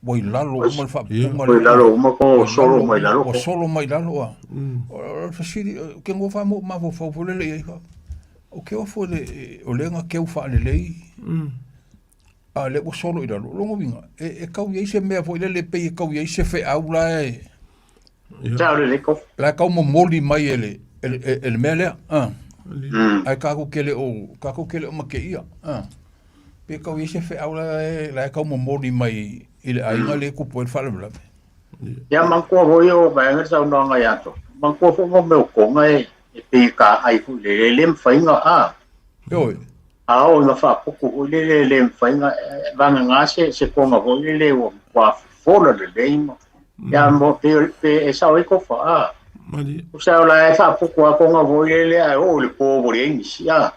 ua i lalo uma le faaputuga
Ua i lalo uma ko solo mai lalo.
Ua solo mai lalo a. O le fesili, ke ngofa mo mafaufau foi lele i ai fa. O ke ofo le o lea na keu faalelei. A le ua solo i lalo. Longa uiga, e kau i ai se mea foi lele pei e kau i ai se feau la e.
Sa o le ko.
La e kau momoli mai e le e le mea lea. Ae kākou ke le o kākou ke le o make ia. Pe kau i ai se feau la e la e kau momoli mai i le aiga le kupu ai le faalavelave.
Ia manatua foi o vaega le saunoaga ia to. Manatua foi mo mea o konga e e pei ka ai foi le le le mawhainga a.
Oi.
A o ina whaapuku foi le le le mawhainga vanga ngā se se konga foi le le ua ua fola le le ma. Ia mo pe pe e sao i kofa a.
Mali.
O sa o la e whaapuku a konga foi le le a o le pō mo le inisi a.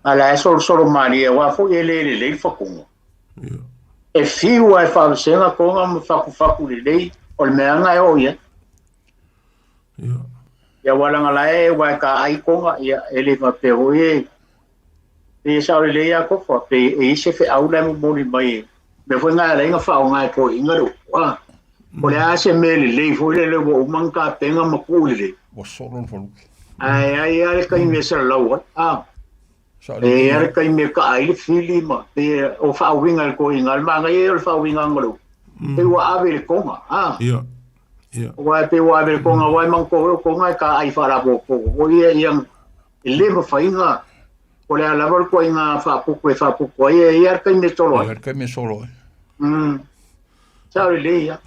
A la e solo solo mani e wā foi e le le le whakunga.
Ia.
E fiu ai whawesenga konga ma whakuwhaku le lei o le meanga e o ia.
Ia.
Ia walanga la e wai ka ai konga ia e le whape hoi e. E sa o le lei a kofa pe e ise fe au lai mo moli mai e. Me foi ngā lei ngā whao ngā e ko inga le upa. O le a se me le lei foi le le wa umang ka penga ma ku le lei.
Ua solo le faluke.
Ai ai ai le kai me sa lau ai. Ah.
Sa le
E ai le kai me ka ai le fili ma pe o whaawinga le ko inga le manga e o le whaawinga ngā le. Pe ua ave le konga. Ah.
Ia. Ia.
Wai pe ua ave le konga wai mang ko o konga e ka ai wharapo ko. O ia ia e le mawhainga. O le a lava le ituaiga faaputu e faaputu ai, e i ai lava le taimi e solo ai.
E i ai le taimi e solo ai.
Sao lelei ia.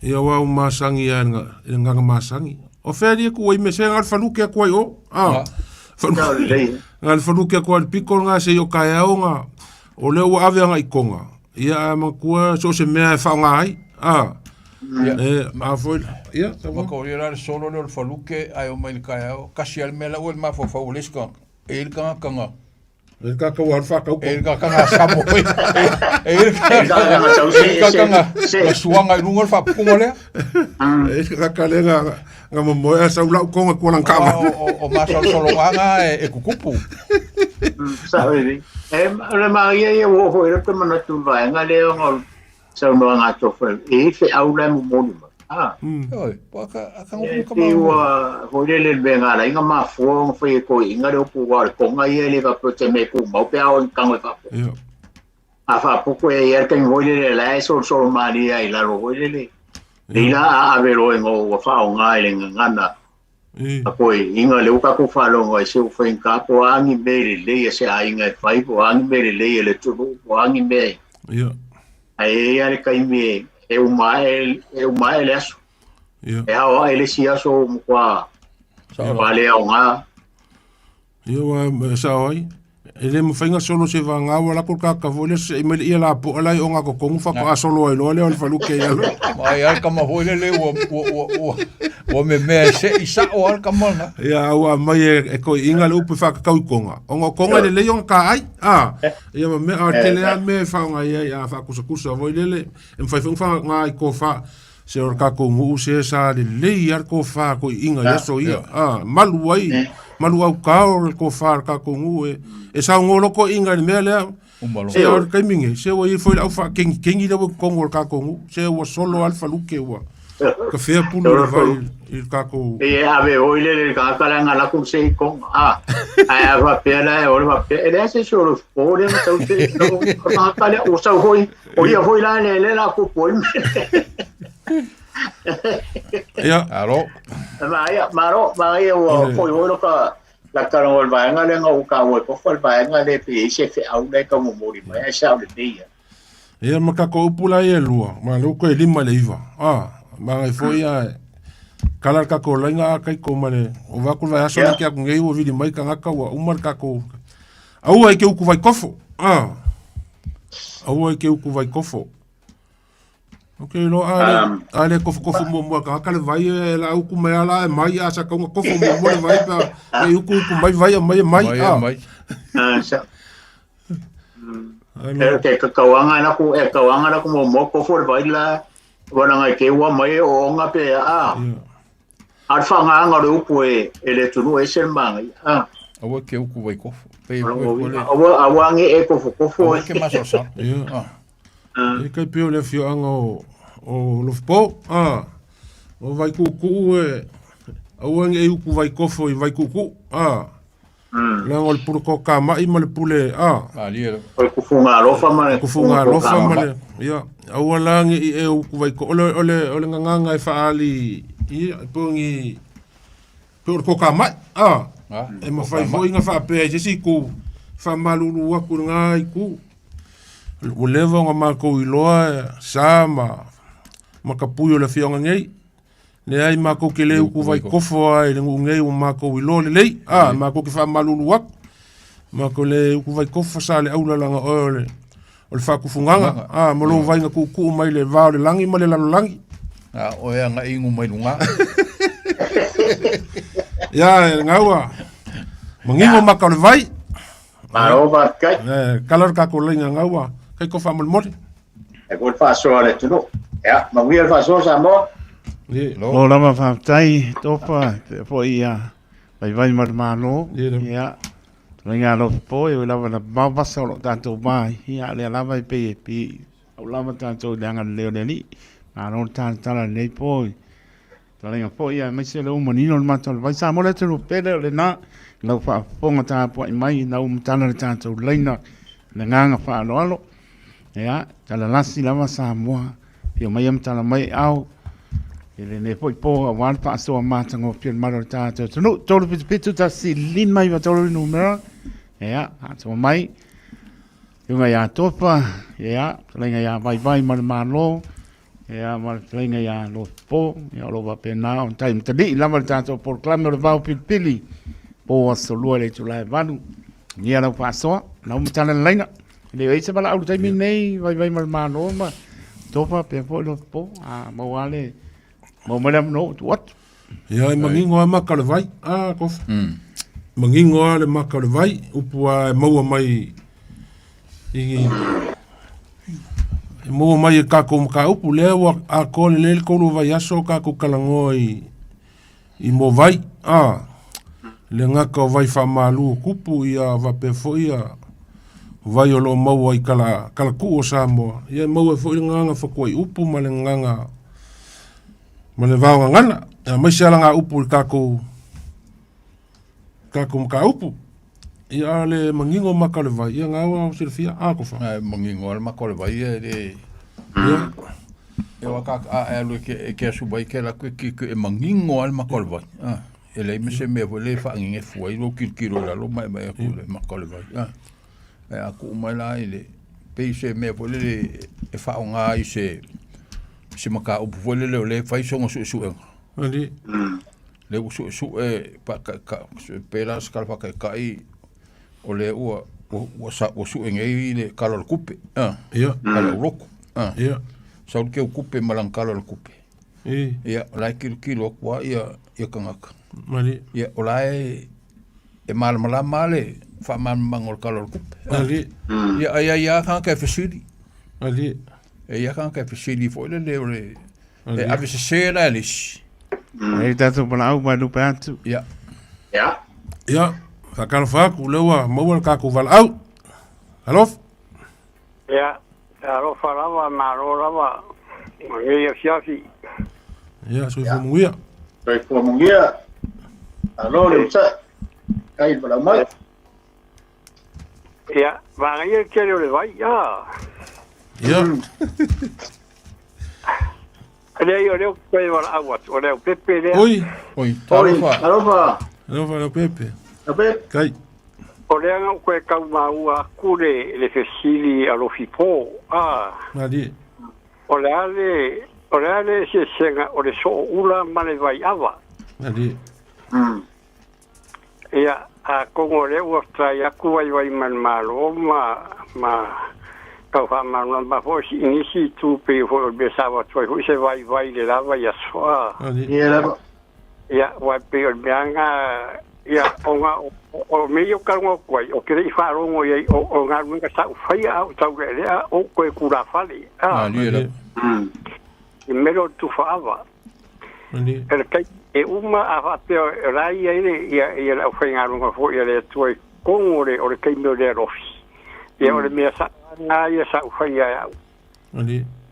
Ia aua ua masagi lava i le agaga masagi. O fea alii aku ai mea se ga le faluke atu ai o. Ah.
Sao lelei.
Ga le faluke atu ai le piko lena se i o taeao na o lea ua ave agai i Toga. Ia ae manatua so o se mea e faaaoga ai. Ah. E a foi ia
Ma ka o la le solo lea o le faluke ae omai i le taeao, kasi lava le mea la ua i le mafaufau o le isi tagata. E i ai le tagata na
E le tagata ua alu faatau
E le tagata samo e le tagata na suaga i luga o le faaputuga lea.
E le tagata lea na momoe ae sau lau Toga kuala kava.
O masalosaloga na e tutupu.
Sao lelei. E o le manaia ia ua oo foi i ai le manatu i le vaega lea ona o le saunoaga a Tofa e i ai feau la e momoli mai. Ah.
Oi, po aka aka
e pei ua foi lele le mea na ala ai ona mafua ona fai e toeaiina le upu aua o le Toga ia e le faapea o se mea e tumau pe a oo ina tago e faaputu. A faaputu e i ai le taimi foi lele la e solosolo malie ai i lalo foi lele. Nei la a ave loa ina ua faaaoga i le gagana a toeaiina lea ua tatou faalogo ai se ua faigata po o a ni mea lelei a se aiga e fai po o a ni mea lelei a le atunuu po o a ni mea e Ae i ai lava le taimi e uma ae, e uma ae le aso. E ao ae le isi aso ua matua matua le aoga.
Ia ua sao ai. E le mafai ona solo se vaga ua lako le tagata foi lea sese'i mai le ia lapoa la e o gatotonu faatoa solo ai loa lea o le faluke i lalo.
Ma ai lava le tama foi lele ua ua ua ua ua memea e se'i sa'o lava le tama lena.
Ia a ua aumai e toeaiina le upu e faatatau i Toga, ona o Toga e lelei ona taai, a, ia ma mea, a o le tele lava mea e faaaoga i ai a faakusakusa foi lele, e mafai foi ona faaaoga i tofa, se o le tatou nuu se sa lelei lava le tofa a toeaiina i aso ia, a, malu ai, malu autao le tofa a le tatou nuu, e saunoa loa toeaiina i le mea lea, se o le taimi nei, se ua i ai foi le au faakegikegi lea ua i totonu o le tatou nuu, se ua solo lava le faluke ua tafea pulu i le vai i le tatou.
E ave oi le le tagata lea na laku se i Toga, a, ae a faapea la e o le faapea, e leai se isi o le po lea na sau se i Toga, o le tagata lea ua sau foi, o ia foi la lea lea la tupu ai le mea.
Ia.
Alo.
Manaia, malo, manaia ua foi foi loka lata o le vaega lea na ou taua ai tofa le vaega lea pe i ai se feau la e tau momoli mai ae sao lelei lava.
Ia ma tatou upu la ia e lua, ma lea ua toe 5 i le 9. A, magai foi ae kala le tatou laina a taito ma le ova atu le vaiaso lea ke atu nei ua vili mai tagata ua uma le tatou aua e te utu vaitofo. A, aua e te utu vaitofo. Ou te iloa a le, a le tofotofo muamua e le tagata le vai e la utu mai a la e mai a sa tau na tofo muamua le vai pe a e utu utu mai vai aumai e mai.
Mai a. Mai.
Ah, sa. E ke ka kauanga na ku e kauanga na ku mo mo kofo le vai la wana ngai ke ua mai e o onga pe a. A le whangaanga o le upu e e le tunu e se manga. A.
Aua ke uku vai kofo. Pe
aua aua nge e kofo kofo.
Aua ke masalosalo.
Ia. E kai pei o le afioaga o Lofopo, a, o Vaikuukuu e aua ne i uku Vaikofo i Vaikuukuu, a, leaga o le pule toatamai ma le pule, a,
O le kufuga alofa ma le
kufuga alofa ma le, ia, aua la ne i e uku Vaiko, o le, o le, o le gagaga e faaali, ia, po o ni, pei o le toatamai, a, e mafai foi ona faapea i se isi itu, faamalulu atu i lena itu. Ua leva ona matou iloa sa ma ma ka pui o le afioaga nei. Leai matou te le utu vaikofo lava i le nuu nei ua matou iloa lelei, a matou te faamalulu atu. Matou le utu vaikofo sa le aula leaga oe o le o le faatufugaga, a ma lou vaaiga tuutuu mai le va o le lagi ma le lalolagi.
A oe agai inu mai luga.
Ia, e gaua. Manino maka o le vai.
Malo faafetai.
Eh, kala le tatou laina gaua. Kai ko faamolemole.
E ko le faasoa a le atunuu. Ia, manuia le faasoa Samoa.
Ye.
Lo lava faafetai Tofa, pea foi ia vaivai ma le Malo. Ia, tulaga alofa po e oi lava na mamao vasa o lo tatou va ai. Ia, lea lava e pei e pi au lava tatou i le agalelei o le Alii. Malo le talatala i lenei po i Talaga foi aemaise le ua manino le matou le vai. Samoa le atunuu pele o lena lau faafofoga tapuai mai ina ua matala le tatou laina i le agaga faaaloalo. Ia, talalasi lava Samoa, afio mai matala mai e ao i lenei foi po aua le faasoa matagofie o le malu o le tatou atunuu. 377 1 5 9 3 le numera. Ia, atoa mai. Iunga ia Topa, ia, fetalaiga ia Vaivai ma le Malo, ia, ma le fetalaiga ia Lopo, ia, o lo o faapena ona tai matalii lava le tatou polokalame o le Vao Pilipili, po aso lua i le itula e 8. Ia lau faasoa, lau matala le laina. E le o i ai se valaau i le taimi lenei, Vaivai ma le Malo ma Topa, pea foi Lopo, a maua le, maua mai le avanoa ua tuu atu.
Ia, e manino lava maka o le vai. A, Kofa. Manino lava le maka o le vai. Upu lava e maua mai i e maua mai e kākou mataupu. Lea ua atoa lelei le 3 o vaiaso o kākou talanoa i mō vai. A, le gata o vai faamalu o tupu, ia faapea foi ia vai o lo o maua i kala, kalatuu o Samoa. Ia e maua ai foi le gagana fatuaiupu ma le gagana ma le vaogagana, aemaise lava lagaupu i le tatou tatou mataupu. Ia a le manino maka o le vai, ia na ua silafia a kofa.
Ae manino lava le maka o le vai e le
Ia.
E wa ka a e alu e ke e ke asu vai ke la ke ke e manino lava le maka o le vai. Ah, e leai ma se mea foi le faagegefu ai lou kilokilo i lalo ma e vaai atu i le maka o le vai. Ah. Ae a tuu mai la i le pei se mea foi lele e faaaoga i se se mataupu foi lele o lea e fai sona suesuega.
Ali.
Lea ua suesue faataitai pe la se tala faataitai o lea ua ua sa ua sue nei le tala o le tupe. Ah.
Ia.
Tala o lotu. Ah.
Ia.
Sau le teutupe ma lana tala o le tupe.
I.
Ia, o la e tilotilo atu lava ia ia tagata.
Mali.
Ia, o la e e malamalama le faamalamalamaga o le Tala o le Tupe.
Ali.
Ia, ai ai lava tagata e fesili.
Ali.
E i ai tagata e fesili foi lele o le e ave sese la e le isi.
Ai tatou valaau mai lupe atu.
Ia.
Ia.
Ia, faatalofa atu, lea ua maua le tatou valaau. Alofa.
Ia, alofa lava, malo lava, ma lenei afiafi.
Ia, soifua manuia.
Soifua manuia. Alo le usa. Kai le valaau mai.
Ia, manaia le tele o le vai, a.
Ia.
Leai, o lea ou te toe valaau atu, o le aupepe lea.
Oi.
Oi, talofa.
Talofa.
Alofa Leaupepe.
Leaupepe.
Kai.
O lea na ou toe tau maua atu le, le fesili a Lofipo, a.
Malie.
O le a le, o le a le eseesega o le sooula ma le vaiava?
Malie.
Ia, atonu o lea ua try atu vaivai ma le Malo ma, ma tau faamalamalama foi i nisi itu pei foi o le mea sa avatu ai foi se vaivai i le la vaiaso. A.
Ia lava.
Ia, aua e pei o le mea lena, ia, ona o mea ia ou te talanoa atu ai, ou te le i faalogo i ai, o galuega sa ou faia a o taulealea ou toe tulafale, a.
Malie lava.
I mea lea o le tufaava. E le taimi e uma a faapea o la e i ai le ia ia le aufaigaluega foi a le Atua i totonu o le o le taimi o le alofi. Ia o le mea sa lena ia sa ou faia e au.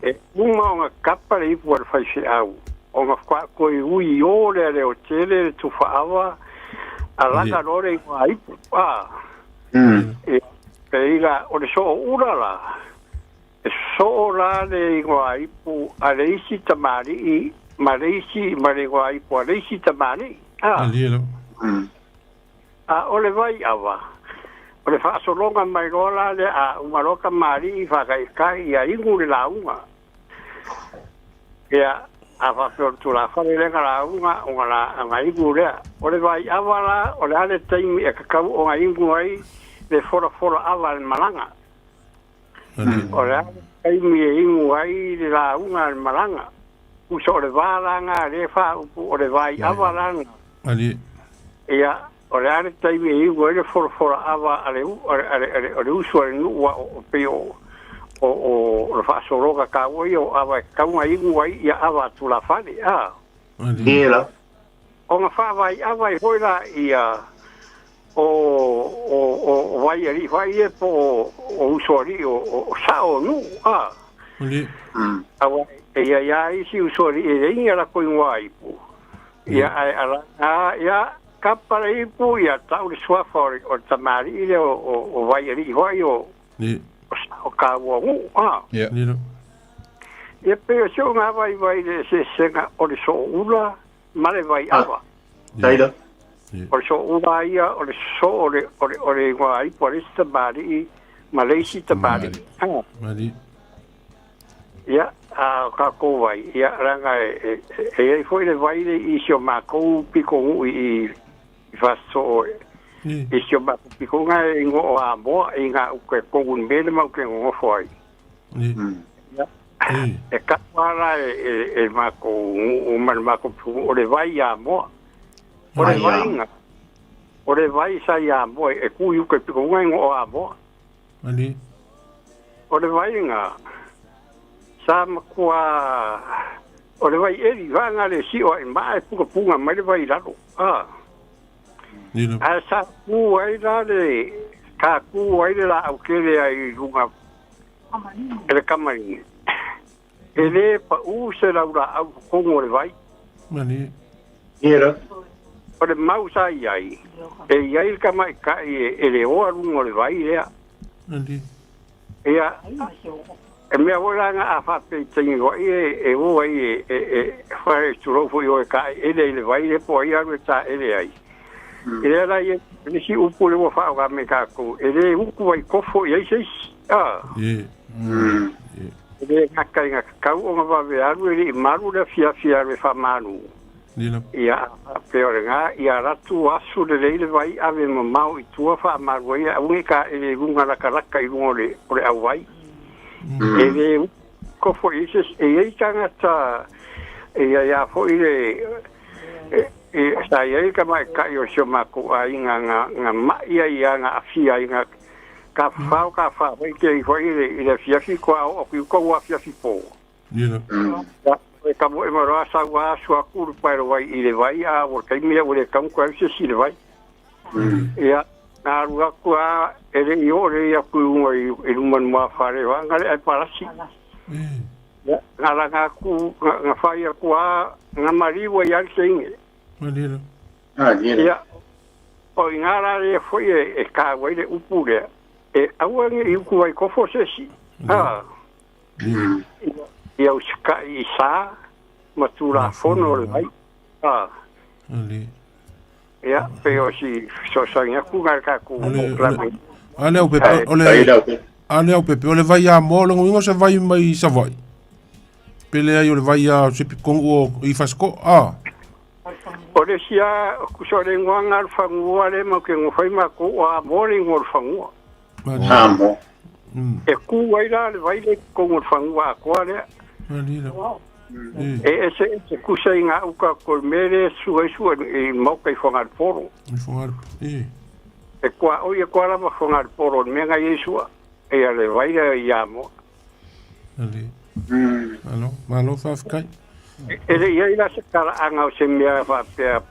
E uma ona kapa le ipu a le faifeau, ona faatoa toe ui i o le leotele le tufaava a laka loa le igoa ipu. A. Ia, pei la o le sooula la, E soo la le igoa-ipu a le isi tamalii ma le isi ma le igoa-ipu a le isi tamalii. A. A o le vaiava, o le faasologa mai loa la lea a uma loa tamalii faataitai ia inu le lauga. Ia, a faapea o le tulafale lea na lauga, ona la, ona inu lea. O le vaiava la, o le a le taimi e tatau ona inu ai le folafola ava a le malaga? O le a le taimi e inu ai le lauga a le malaga? Tusa o le va la na lea e faaupu, o le vaiava la na. Ia, o le a le taimi e inu ai le folafola ava a le, a le, a le, o le usu a le nuu a o, pei o, o, o le faasologa taua ia o ava e tatau ona inu ai ia ava a tulafale, a.
Ia la.
Ona faavaiava ai foi la ia o o o vaialii foi ia po o o usoalii o o sao o nuu a. Aua e i ai lava isi usoalii e leai ni a latou igoa ipu, ia ae ala a ia kapa le ipu ia tau le suafa o le o le tamalii lea o o o vaialii foi o o sao taua o nuu a. Ia pei o si ou gavaivai i le eseesega o le sooula ma le vaiava.
Taylor.
O le soʻula ia o le sosoo o le o le o le igoa aipo a le isi tamalii ma le isi tamalii. Ia, a o tatou vai, ia, leaga e e i ai foi le vai le i si o matou pitonuu i i Fasitoo i si o matou pitoga e igoa o Amoa i gauta e tolu i le mea lea matou te nonofo ai. Ia, e tau lava la e le matou nuu ma le matou pitonuu o le vai i Amoa. O le vaiga, o le vai sa i Amoa e tu i uta i le pitoga e igoa o Amoa. O le vaiga sa matua o le vai eli vaga le sio ai maa e pugapuga mai le vai i lalo. A. Ae sa tu ai la le sa tu ai le laau tele ai i luga e le tamalii. E le pau se laulaau i totonu o le vai. O le mau sa i ai, e i ai le tamaitai e le oa luga o le vai lea. Ia, e mea foi la na a faapea i taimi foi e o ai e fai tulou foi o e taeele i le vai lea po o ai alu e taeele ai. E lea la i le isi upu lea ua faaaoga mai e tatou, e le utu ai kofo i ai se isi. E le gata ina tatau ona vave alu e le i malu le afiafi e alu e faamalu. Ia, faapea o lena, ia alu atu asu lelei le vai ave mamao i tua faamalu ai, aua ne i taele i luga latalata i luga o le o le auai. E le kofo i se e i ai tagata e i ai lava foi le e sa i ai le tamaitai o si o matou aiga na na ma'i ai ia na aafia ai na tafafao tafafao te ai foi i le afiafi toa oo atu i uka ua afiafi po. E tamoe mai loa sau a asu atu le paelo vai i le vai a ua taimi lea ua le tatau ona toe alu se isi i le vai. Ia, na alu atu a e le i oo lelei atu i luga i luma o le lumafale vaega le ae palasi. Ia, na laga atu na fai atu a na maliu ai lava le teine. Ia, o i ina la lea foi e taua ai le upu lea, e aua ne i utu ai kofo se isi. Ia usitai i sa ma Tulafono o le vai. Ia, pei o si fesoasoani atu na i le tatou polokalame.
A Leaupepe, o le, a Leaupepe, o le vai Amoa, o lona uiga o se vai mai Savaii. Pe leai o le vai a se pikonu'u o i Fasito'o, a.
O le isi lava, tusa o le igoa lena o le fanua lea matou te nofo ai matou, o Amoa le igoa o le fanua.
Amoa.
E tu ai la le vai lea i totonu o le fanua atoa lea. E eseese tusa i gauta atu o le mea lea e susu ai sua i le maota i Fogalepolo. E tuaoi atu lava Fogalepolo i le mea na i ai sua, ia le vai lea i Amoa.
Malo, malo faafetai.
E le i ai la se talaaga o se mea faapea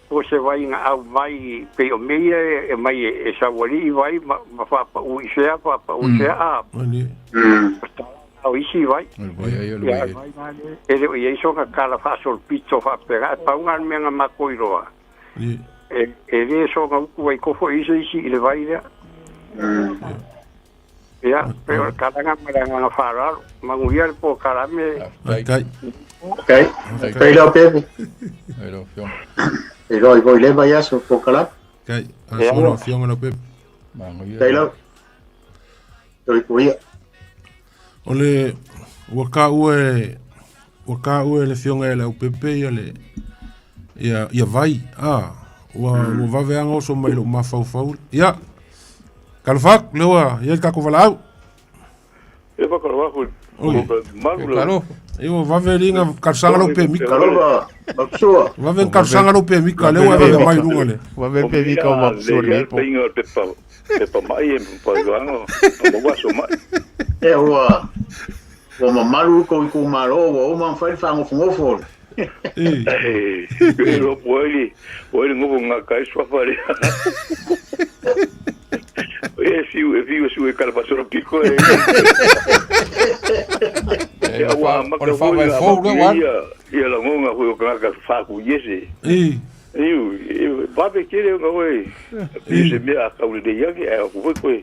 po o se vai na aumai pei o mea ia e aumai e saualii vai ma faapau i fea, faapau i fea, a. O isi vai. E le o i ai sona tala faasolopito faapena, ae pau lena o le mea na matou iloa, e le soona utu ai kofo i se isi i le vai lea. Ia, pei o le tala lena ma le agaga faaaloalo. Manuia le polokalame.
Faafetai.
Okay. Faafetai Leaupepe. E iloa ai foi i lea vaiaso polokalame.
Kai, aso lau afioga Leaupepe.
Faafetai lava. Soifua.
O le ua taua e ua taua e le afioga ia Leaupepe ia le ia ia vai a ua ua vave lava ona oso mai i lou mafaufau. Ia, talofa atu, lea ua i ai le tatou valaau.
E whakarawa koe.
Oi.
Maru le.
E ua vave li na talosaga lau pemika.
Talofa, Mapusoa.
Vave na talosaga lau pemika, lea ua e vave mai i luga le.
Vave pemika o Mapusoa nei po.
Pinga o pepa, pepa mai e whaiwanga, o waso mai.
E ua, ua mamalu kou itumalo, ua uma ona fai le faagofogofo'o.
E, e lopo ai le, o ai le ngofo ngā kai swafa le. E fiu, e fiu, e siu e kala fasoro piko e.
E o le whawae fou le wan.
Ia la ngonga hui o kangaka whaaku iese. Iu, e vape kere o ngā Piu se mea a kaule nei ake, ae aku foi koe.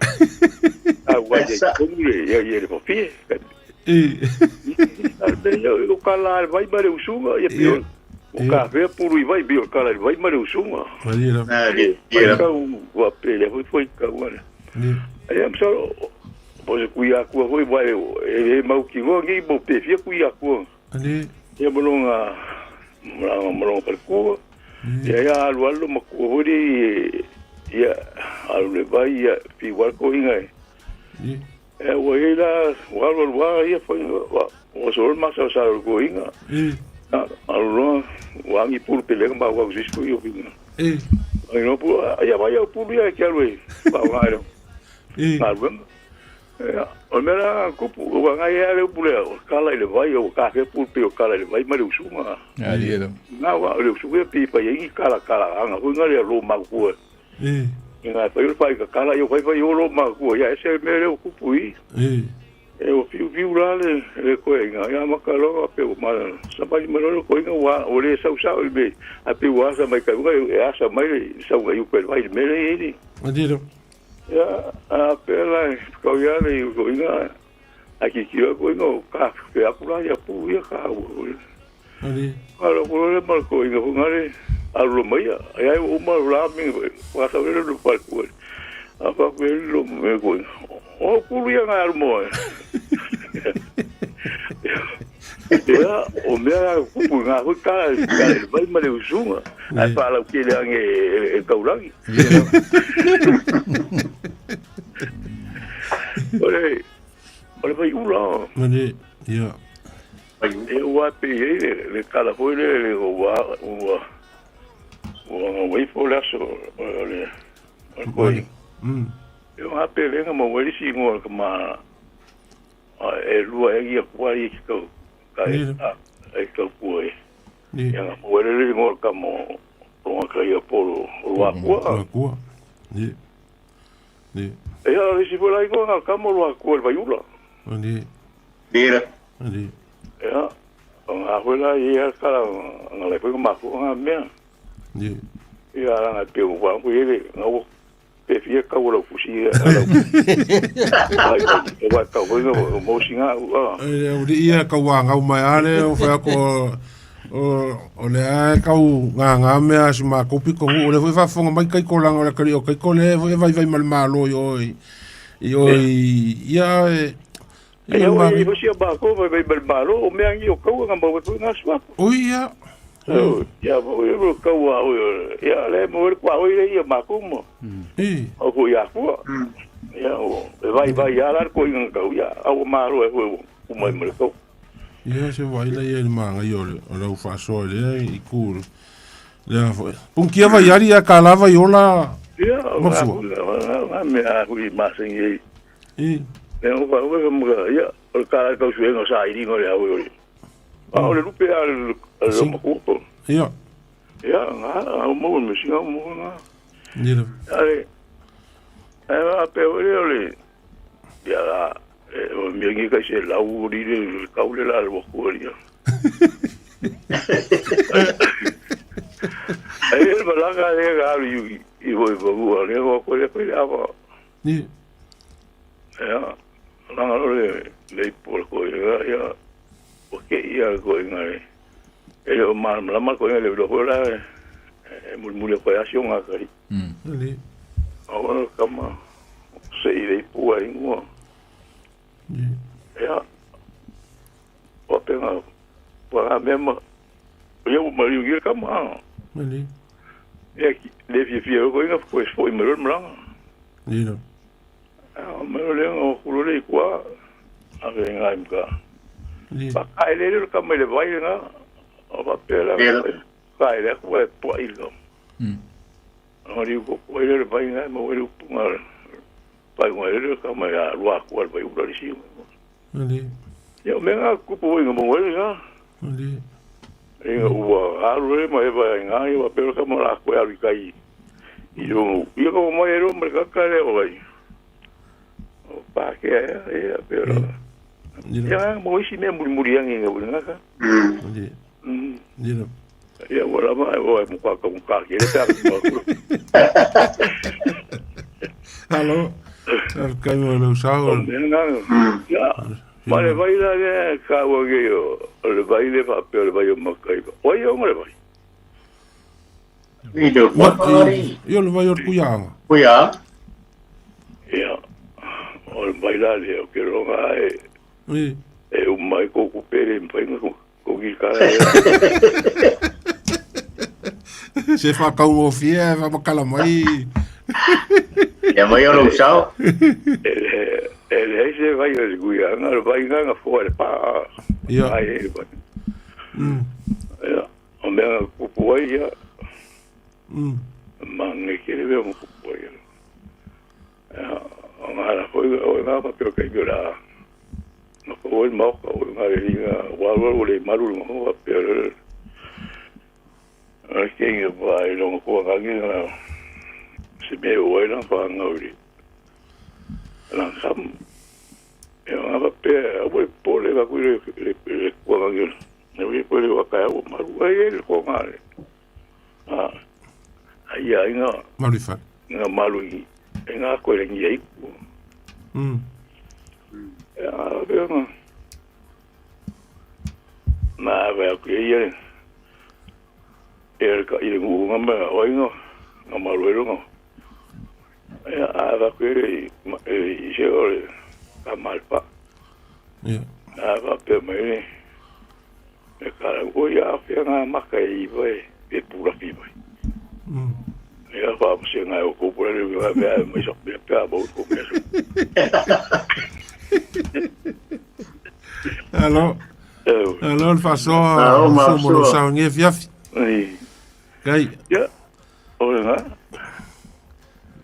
A wai ia i tonu le, ia ia le papie. A le mea ia, o ka la le vai ma le usunga, ia pio. O ka fea pulu i vai, bi o kala i vai ma le usunga.
Malie lava.
Malie
Ai
lava.
Kau wa pele foi foi kau ale.
Malie.
Ai am so po se kui akua foi vai e mau ki ngo ngi mo pe fia kui akua.
Malie.
Ia malonga malonga malonga pale kua. Ia ia alu alu ma kua foi ia alu le vai ia fi wal ko inga.
Malie.
E ua ia la ua alu alu wa ia foi wa o so ma sa sa ko inga. Alu loa ua angi pulu pele ma ua sisco ia finga. Ai no pu ia vai au pulu ia ke alu e. Pa wa ro. Galuega. Ia, o le mea la kupu, ua ngai ea le upu lea, o kala i le vai, o ka fe pulu pe o kala i le vai ma le usuga.
Alie lava.
Nga wa o le usuga ia pe fai ai ni kala kala anga foi nga lea lo makua. I nga fai o le fai ka kala ia fai fai o lo makua, ia ese le mea lea o kupu i. E o fiu fiu la le le koe inga, ia maka loa pe o ma sabali ma le koe inga ua o le sau sau i me, a pe ua asa mai ka unga e asa mai le sau ngai upe le vai le mea lea i ni.
Malie lava.
Ia, a pe la kau ia le ko inga, a ki ki ko inga o ka pe aku la ia pu ia ka u.
Malie.
Alo ko le ma ko inga fu ngare alo mai ia, ai o ma la mi wa sa le lo pa ku. A pa ku lo me ko inga. O ku ia nga alu mo. Ia, o mea kupu ngā hui kala, kala le vai ma le usunga. Ai whaalau ki le ange e kaurangi. O le vai ula.
Mane, ia.
E ua pe i le, le kala foi le, le ua, ua, ua ngā waifo le aso, o le, o le koi. E o ngā pe lenga ma uelisi ingoa ka ma, e lua e ia kua i ki kau, ka e, e kau kua e. Ia ngā mauele le ingoa ka mo, o ngā kai a polo, o lua kua.
Lua kua. Ni. Ni.
E ia, le si fola ingoa ngā ka mo lua kua le vaiula.
Ni.
Ni.
Ni.
Ia, o ngā huela ia kala, ngā lai koe ngā mā ngā mea.
Ni.
Ia, ngā peo ngā ngā ele, ngā wak, pe fia kau lau fusi ia, lau. Ai, e wai kau hoi ngā mōsi ngā ua.
E, o ia kau wā ngau mai ale, o whea ko, o le ae kau ngā ngā mea si mā kopi ko o le foi whawhonga mai kai ko langa o le kari o kai ko le foi vai vai mal malo i oi. I oi, ia e...
E au e hosi a mā ko vai vai mal malo, o mea ngi o kau ngā mau foi ngā suapo.
O ia.
Ia, o ia kau a o ia le mo le kwa oi le ia mā ko mo. O ko ia kua. Ia o e vai vai ia la ko inga kau ia au malo e foi o mai mo le kau.
Ia se vai la ia le manga i o le o lau whasoa le i kū. Lea foi. Punkia vai ari a ka lava i ola.
Ia,
Mafua.
ngā mea hui masengi ei. E o ka o mga ia o ka la kau suenga sa i ringo le au o. A o le lupe a le makupo.
Ia.
Ia ngā au mo me singa mo ngā.
Ni le.
Ale. E a pe o le o le. Ia la e o mi ngi ka se lau ri le kau le la lo ko ri. E le balanga le ga ri i voi bo le ko ko le ko le ava.
Ni.
Ia langa le le por ko ia ia o ke ia ko inga e le o ma la ma ko le lo ko la e mul mul ko ia sionga kari.
Ni.
O kama se i le pua ingo.
Ni.
Ia o penga pa mema ia o mari ngi kama.
Ni.
Ia le fi fi ko inga ko foi me lo mlanga.
Ni no.
A me le o kulo le kwa a ve ngai mka.
Ni.
Pa kai le le kama le vai nga o pa pela. Kai le ko e po i lo. O ri ko ko le vai nga mo le punga. Pa ngo le kama ya lua ko vai ula ri si.
Ni.
Ia me nga kupu inga mo le nga.
Ni.
Inga ua alu le ma e vai nga ia pa pela kama la ko alu kai. I lo ia ko mo e ro me ka ka le o vai. O pa ke ia pela. Ia mo isi me muri muri angi nga nga ka.
Ni. Ni.
Ia wala ma o e mo ka ka ka ke le ta mo ku.
Hello. Al kai mo lo sao.
Nga. Ya. Ma le vai la le ka o ke yo. Le vai le pa pe le vai o makai. O yo mo le vai.
I le whakari.
Ia le vai o le kuiaga.
Kuia.
Ia, o le mai la lea o ke ronga e
E.
e umai ko ku pere mpai nga ko ki ka
Se whakau o fia, e whamakala mai.
Ia mai o lou sao.
E e le se vai o le kuia nga le vai nga nga fo le pa.
Ia.
Ai e vai. Ia, o mea kupu ai ia. Ma nge kere mea mo kupu ai ia. Ia, o ngā la foi o ngā papeo kai mea la. Ma ko oi maoka o ngā le ringa waru o le maru le maho papeo le. O ke inga pa i longa kua ngangi ngā se mea o ai lang wha ngā uri. Lang kam. Ia ngā papea, au e pole ka kui le le kua ngangi. Ne ui pole wa kai au maru ai e le kua ngā le. Ai ai ngā
Maru i whare.
Ngā maru i e ngā koe le ngi ai ku. Ia ngā papea ngā. Nā wea kui ia le. E le ka i le ngu ngā mea oi ngā. Ngā maru e runga. Ia a wea kui le i se o le ka malpa.
Ia.
Nā wea mai le. E ka la ua ia awhea ngā maka e i vai e pūrapi mai. Ia wha mse ngā o kōpura le ngā mea e mai sa mea pea mau ko mea sa.
Alo. Alo le whasoa.
Alo,
Fua mo lou
masoa.
sao nge fiafi.
Ai.
Kai.
Ia. O le ngā.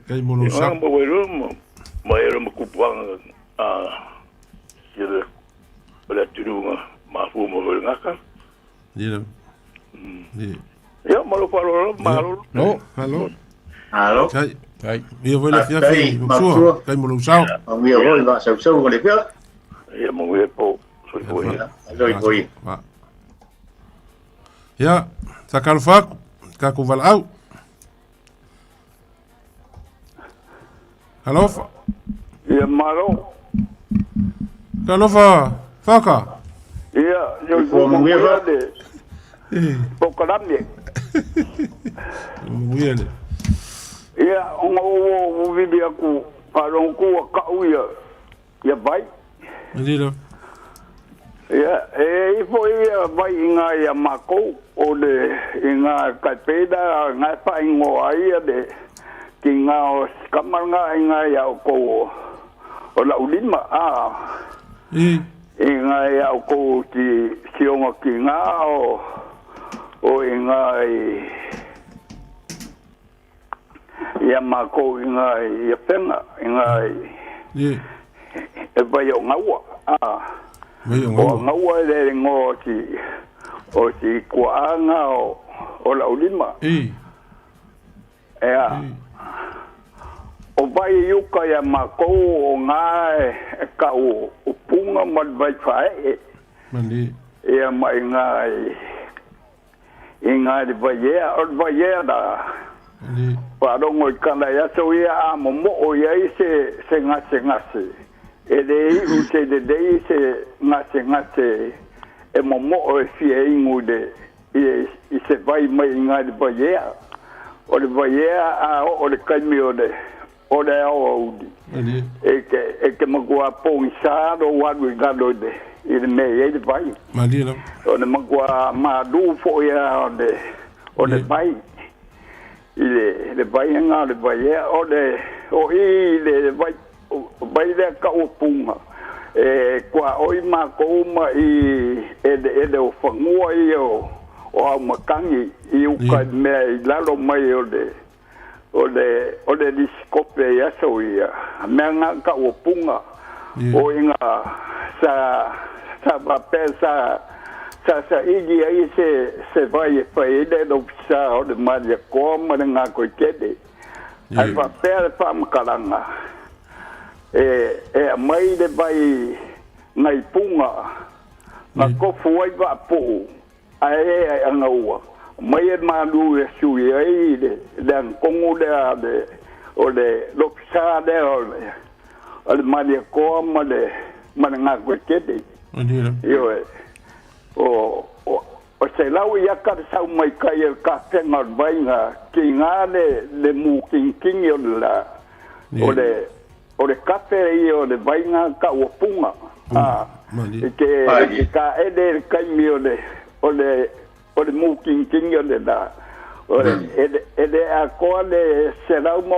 Kai mo lou
Ia
sao.
ngā ma wero ma ma ero ma kupuanga a ia le o le atununga ma fua mo le ngaka.
Ia. Ia.
Ia malo whalo malo.
No.
Alo.
Alo.
Kai.
Kai.
Ia foi le fiafi.
Kai,
Maksua.
maksua.
Kai mo lou sao.
Manuia foi va sau sau ko le pia.
Ia manuia po. Soi foi.
Soi foi.
Va. Ia, takalofa aku, kako valaau. Alofa.
Ia malo.
Talofa, whaka.
Ia, yo
Fua manuia fa.
le
E,
pokalame.
manuia le.
Ia, onga o o vivi aku palonku a kau ia ia vai.
Lilo.
Ia, e ifo ia vai i ngā ia mākou o le i ngā kaipēda ngā whaingoa ia le ki ngā o kamaranga i ngā ia o kou o laulima a
E,
i ngā ia o kou ki sionga ki ngā o i ngā i ia mākou i ngā ia whenga i ngā i
e,
e vai o ngaua a
mai o
O
ngaua.
ngaua le ngoa ki o si kuaanga o laulima.
E,
Ea. O vai iuka ia mākou o ngā e ka o punga ma le vai whae.
mani.
Ia mai ngā i ngā le vai ea. O le vai ea da.
Mani.
Wharongo i kana ia so ia a momo o ia i se ngase ngase. E le iu se le lei se ngase ngase e momo o e fia ingu le i se vai mai i ngā le vai ea. O le vai ea a o le kaimi o le o le ao audi.
Mani.
E ke makua pongi sa ro waru i galo i le mea i le vai.
Mani la.
O le makua mādu fo ia o le vai. I le vai ngā le vai ea o le o i le vai vai le ka o punga. E kua oi mākou ma i e le o whangua i o au makangi i uka mea i lalo mai o le o le liskope i aso ia. Mea ngā ka o punga o i ngā sa pape sa igi ai se vai e whai le no pisa o le maria koa ma le ngā koe kede. Ai whapea le whaamakaranga. E mai le vai ngai punga ngā kofu ai vaapo ai e ai angaua. Mai e mālu e sui ai le angkongu lea o le lopisa lea o le maria koa ma le ngā koe kede.
Mani la.
Io e o
O se lau i aka le sau mai kai e le kafega o le vaiga kiga le le mukingingi o le la o le o le kafe ia o le vaiga ka ua puga a i ke i ka ele le kaimi o le o le o le mukingingi o le la o le ele ele akoa le selau ma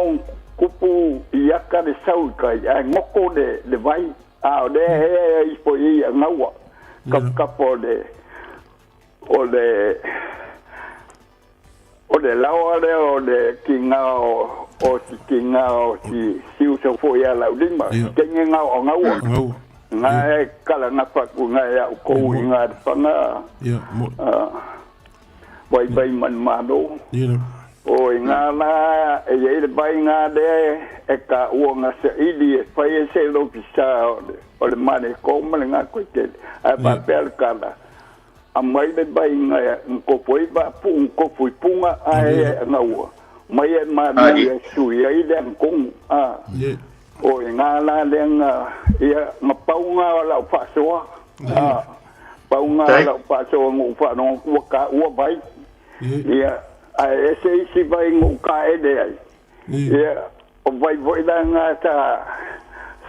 kupu i aka le sau i kai ae goko le le vai a o le he ifo i gaua kapakapo o le o le o le laoa lea o le kiga o o si kiga o si siuso foi ia laulima kenge ngao o gaua nga e kala ngapa ku nga ia u kou i nga fanga vai vai man malo o i ngā la e iai le vai ngā le e ka ua ngā se ili e fai e se lo pisa o le mane ko ma le ngā koe tele ai pa pea le kala a mai le vai ngā nkopo i va pu nkopo i punga a e ngā ua mai e manu e sui ai le nkongu a o i ngā la le ngā ia ngā pau ngā o lau whaasoa a pau ngā o lau whaasoa ngū whanonga kua ka ua vai ia ae ese isi vai ngou ka ele ai. Ia, o vai foi la ngā sa,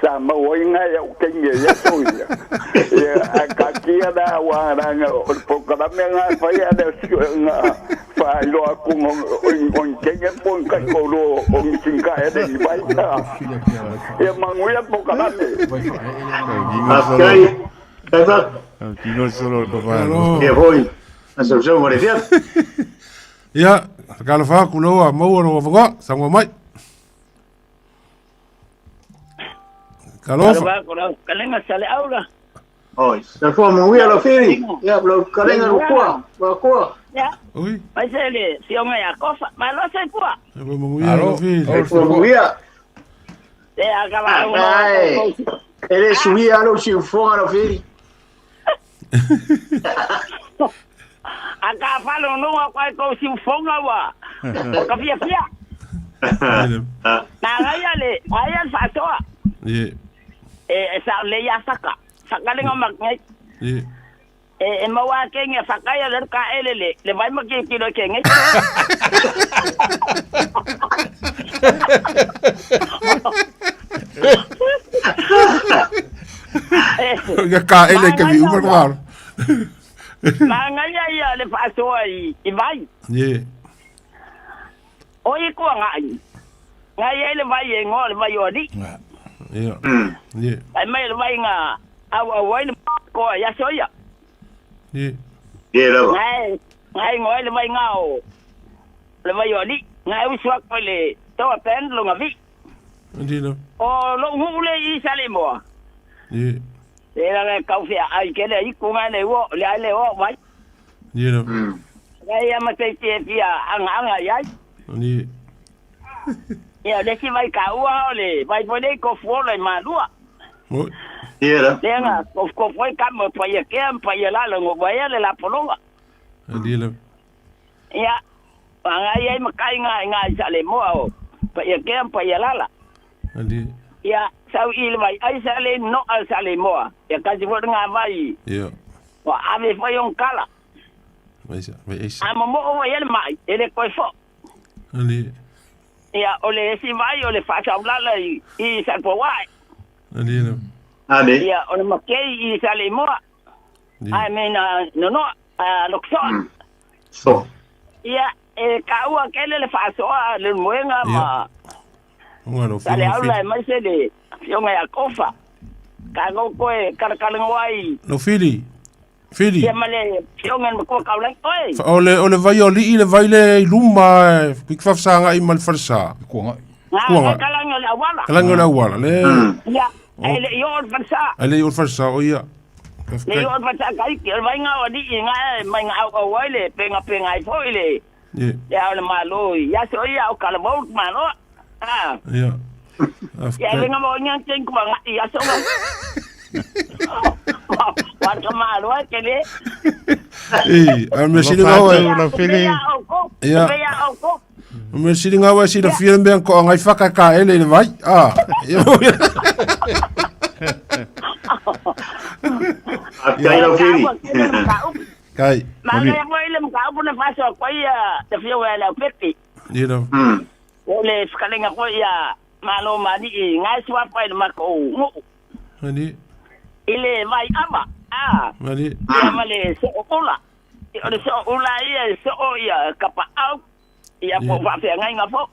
sa mau ai ngā ia o kenge ia so ia. Ia, a ka kia la wā rā ngā o le pokalame ngā whai a le ngā whailoa ku ngā o kenge po kai koro o ngi ka ele i vai. Ia manguia pokalame.
Kai, kai fa.
Tino solo ko fa.
Ia hoi. Asa sau mo le fia.
Ia, kalofa atu lau a maua lou avanoa, saunoa mai. Talofa.
Talofa atu lau kalenga sa le aula.
Oi, sa fua manuia lau Fili. Ia, lau kalenga lo kua, lo kua.
Ia.
Oi.
Mai se le fionga ia kofa. Malo se pua.
Sa fua manuia lau Fili.
Sa fua manuia.
E a ka la
Ai. E le suia lau siufoga lau Fili.
A ka falo nunga kwa kou siufoga ua. O ka fia fia. Na ngai le ai al faasoa.
Ye.
E e sa le ia saka. Saka le ngama ngai.
Ye.
E e maua ke nge saka ia le ka ele le le vai ma ki ki lo ke nge.
Ia ka ele ke vi uma ko.
Ma ngai ia le faasoa i i vai.
Ye.
O i kua ngai. Ngai ai le vai e ngo le vai o ali.
Ia. Ye.
Ai mai le vai nga au au ai le ko ia so ia.
Ye.
Ye lava.
Ngai ngai ngo le vai nga o le vai o ali. Ngai usua ko le toa pen lo nga vi.
Ndi la.
O lo ngu le i sa le moa.
Ye.
Le la le kau fia ai ke le i ku ngai le wo le ai le o vai.
Ye la.
Ngai ia ma te te fia anga anga iai.
Ndi.
Ia le si vai ka ua o le vai foi nei ko fuola i malua.
Mo.
Ye la.
Le nga ko ko foi ka mo pa ia ke am pa ia la lo ngo vai le la polonga.
Ndi la.
Ia ngai ai makai ngai ngai sa le moa o pa ia ke am pa ia lala.
Ndi.
Ia sau i le vai ai sa le no al sa le moa. Ia kasi foi nga vai.
Ia.
O ave foi on kala.
Vai sa, vai esa.
A mo mo vai ele mai, ele koi fo.
Ndi.
Ia o le esi vai o le fa sa ulala i i sa po wai.
Ndi la.
Ale.
Ia o le makei i sa le moa. Ai me na no no a lokso.
So.
Ia e ka ua kele le faasoa le moenga ma
Unga lo
sa le
fili.
aula e mai se le fionga ia kofa. Ka go koe kala ngoi.
Lo fili. Fili.
Ia ma le fionga ma ko ka ulai oi.
O le o le vai o li le vai le i luma ku fafsanga i mal falsa.
Kuanga.
Nga
Kuanga.
kala le awala.
Kalanga le awala le.
Ia ai le yo falsa.
Ale i falsa o ia.
Le yo falsa kai ke vai nga o di nga mai nga au ai le penga penga ai foi le.
Ye.
Ia o le malo ia so ia o kala mo malo. Ah.
Ia.
Ia le nga mo ngang teng ku nga ia so nga. Wa ka malo ai ke le.
Eh, a me sili nga wa.
Lo fili.
Ia.
Ia o ko.
Me sili nga wa sila fia me ko ngai faka ka ele le vai. Ah.
A kai lau Fili.
Kai.
Manaia foi le mataupu na faasoa koe ia te afioga ia Leaupepe.
Ia lava.
O le fetalaiga foi ia Malo ma Alii gae suafa i le matou nuu.
Ali.
I le vai ava, a.
Ali.
Ia ma le soo ula. O le soo ula ia e soo ia kapaau, ia po o faafeagaiga foi.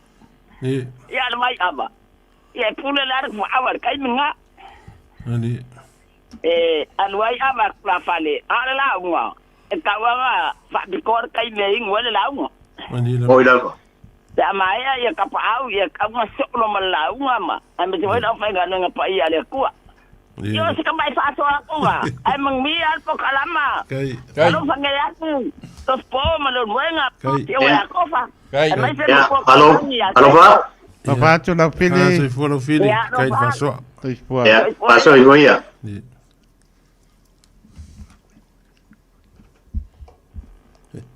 Ia.
Ia le vai ava. Ia e pule la le faaawa i le taimi lena.
Ali.
E alu ai ava i tulafale, a o le lauga, e tau lava faapitoa le taimi e inu ai le lauga.
Ali lava.
Oi lava.
Pe a maea ia kapaau, ia tau ona soo loa ma le lauga ma aemaise foi le aufaigaluega paia a le Atua. Ia o se tamai faasoa atu la, ae manuia lava le polokalama.
Kai.
Alofa nei atu, Tofipo ma Leulumoega,
Kai.
Afioga ia Tofa,
Kai.
aemaise
Ia,
le Matua
alo,
Koalagi ia
alofa.
Alofa atu lau
Ah,
Fili.
soifua lau Fili.
Ia,
Kai le
alofa.
faasoa.
Soifua.
Ia, faasoifua ia.
Ia.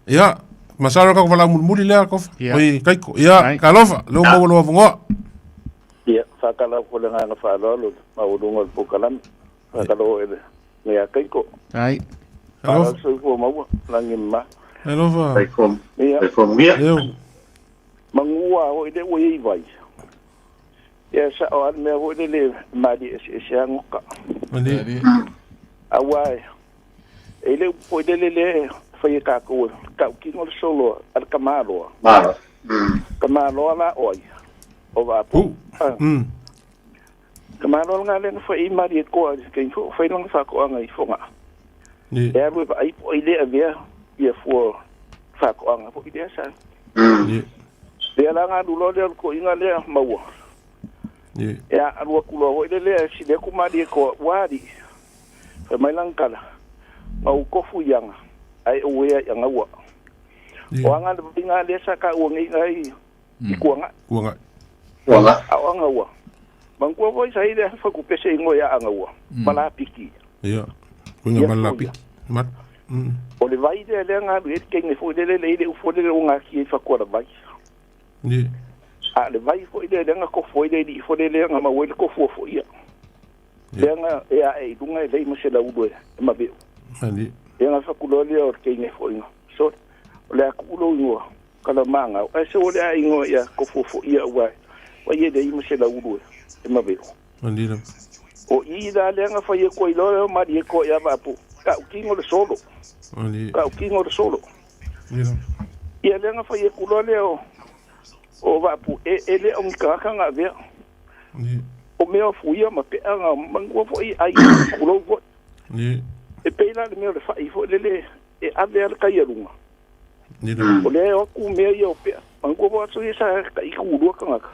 Ia, masalo ka vala mulimuli lea kofa.
Ia.
Oi kaiko. Ia,
Ai.
kalofa, leo maua lo avongoa.
Ia, whakala ko le nganga whaaloalo, maualunga o le polokalame. Whakala o ele, ngai a kaiko.
Ai.
Alofa.
Whaaloalo soifua maua, langi ma.
Alofa.
Soifua.
Ia,
Soifua manuia.
Leo.
mangua o ile ua iai vai. Ia, sa o ale mea foi le le mali ese ese angoka.
Ali.
Ali.
Aua e, e le upu foi lele le whai e kākou, kau kingo le solo a le kamaloa.
Malo.
Kamaloa la oi. O vapu.
Pu.
Ah. Kamaloa nga le whai i mari e koa, kei fo whai langa whakoanga i whonga.
Ni.
E alu e vaai po i le avea, ia fua whakoanga po i le asa.
Ni.
Lea la ngā lulo lea ko inga lea maua.
Ni.
E a alua kuloa hoi le lea si le kumari e koa wari. Whai mai lang kala. Ngā ukofu ianga. Ai o wea i anga ua.
Ni.
O anga le inga lea sa ka ua ngi ngai i kuanga.
Kuanga.
Kuanga.
A o anga ua. Mangkua voi sa i lea whakupese ingo ia anga ua. Malapiki.
Ia. Kuinga
Ia,
malapiki. Mat.
O le vai lea lea ngā lu e te kenge fo lele le ile ufo lele o ngā ki e whakua la vai.
Ni.
A le vai fo ile lea ngā kofo ile li fo lele ngā maua le kofua fo ia. Lea ngā e a e i lunga e lei ma se la ulu e maweu.
Ali.
Lea ngā whakuloa lea o le kenge fo inga. So, o le aku ulo ingoa, kala manga. Ai se o le a ingoa ia kofua fo ia ua. Wa ia lei ma se la ulu e maweu.
Ali la.
O i la lea ngā whai e koe i loa mari e koe ia vapu. Ka ukingo le solo.
Ali.
Ka ukingo le solo.
Ni la.
Ia lea ngā whai e kuloa lea o o vapu e e le o ngā ngā vea.
Ni.
O mea o fuia ma pe anga mangua fo i ai kulo fo.
Ni.
E peila le mea o le whai fo lele e ave ala kai alunga.
Ni la.
O lea o ku mea ia o pea. Mangua fo aso i sa ka i kulua kangaka.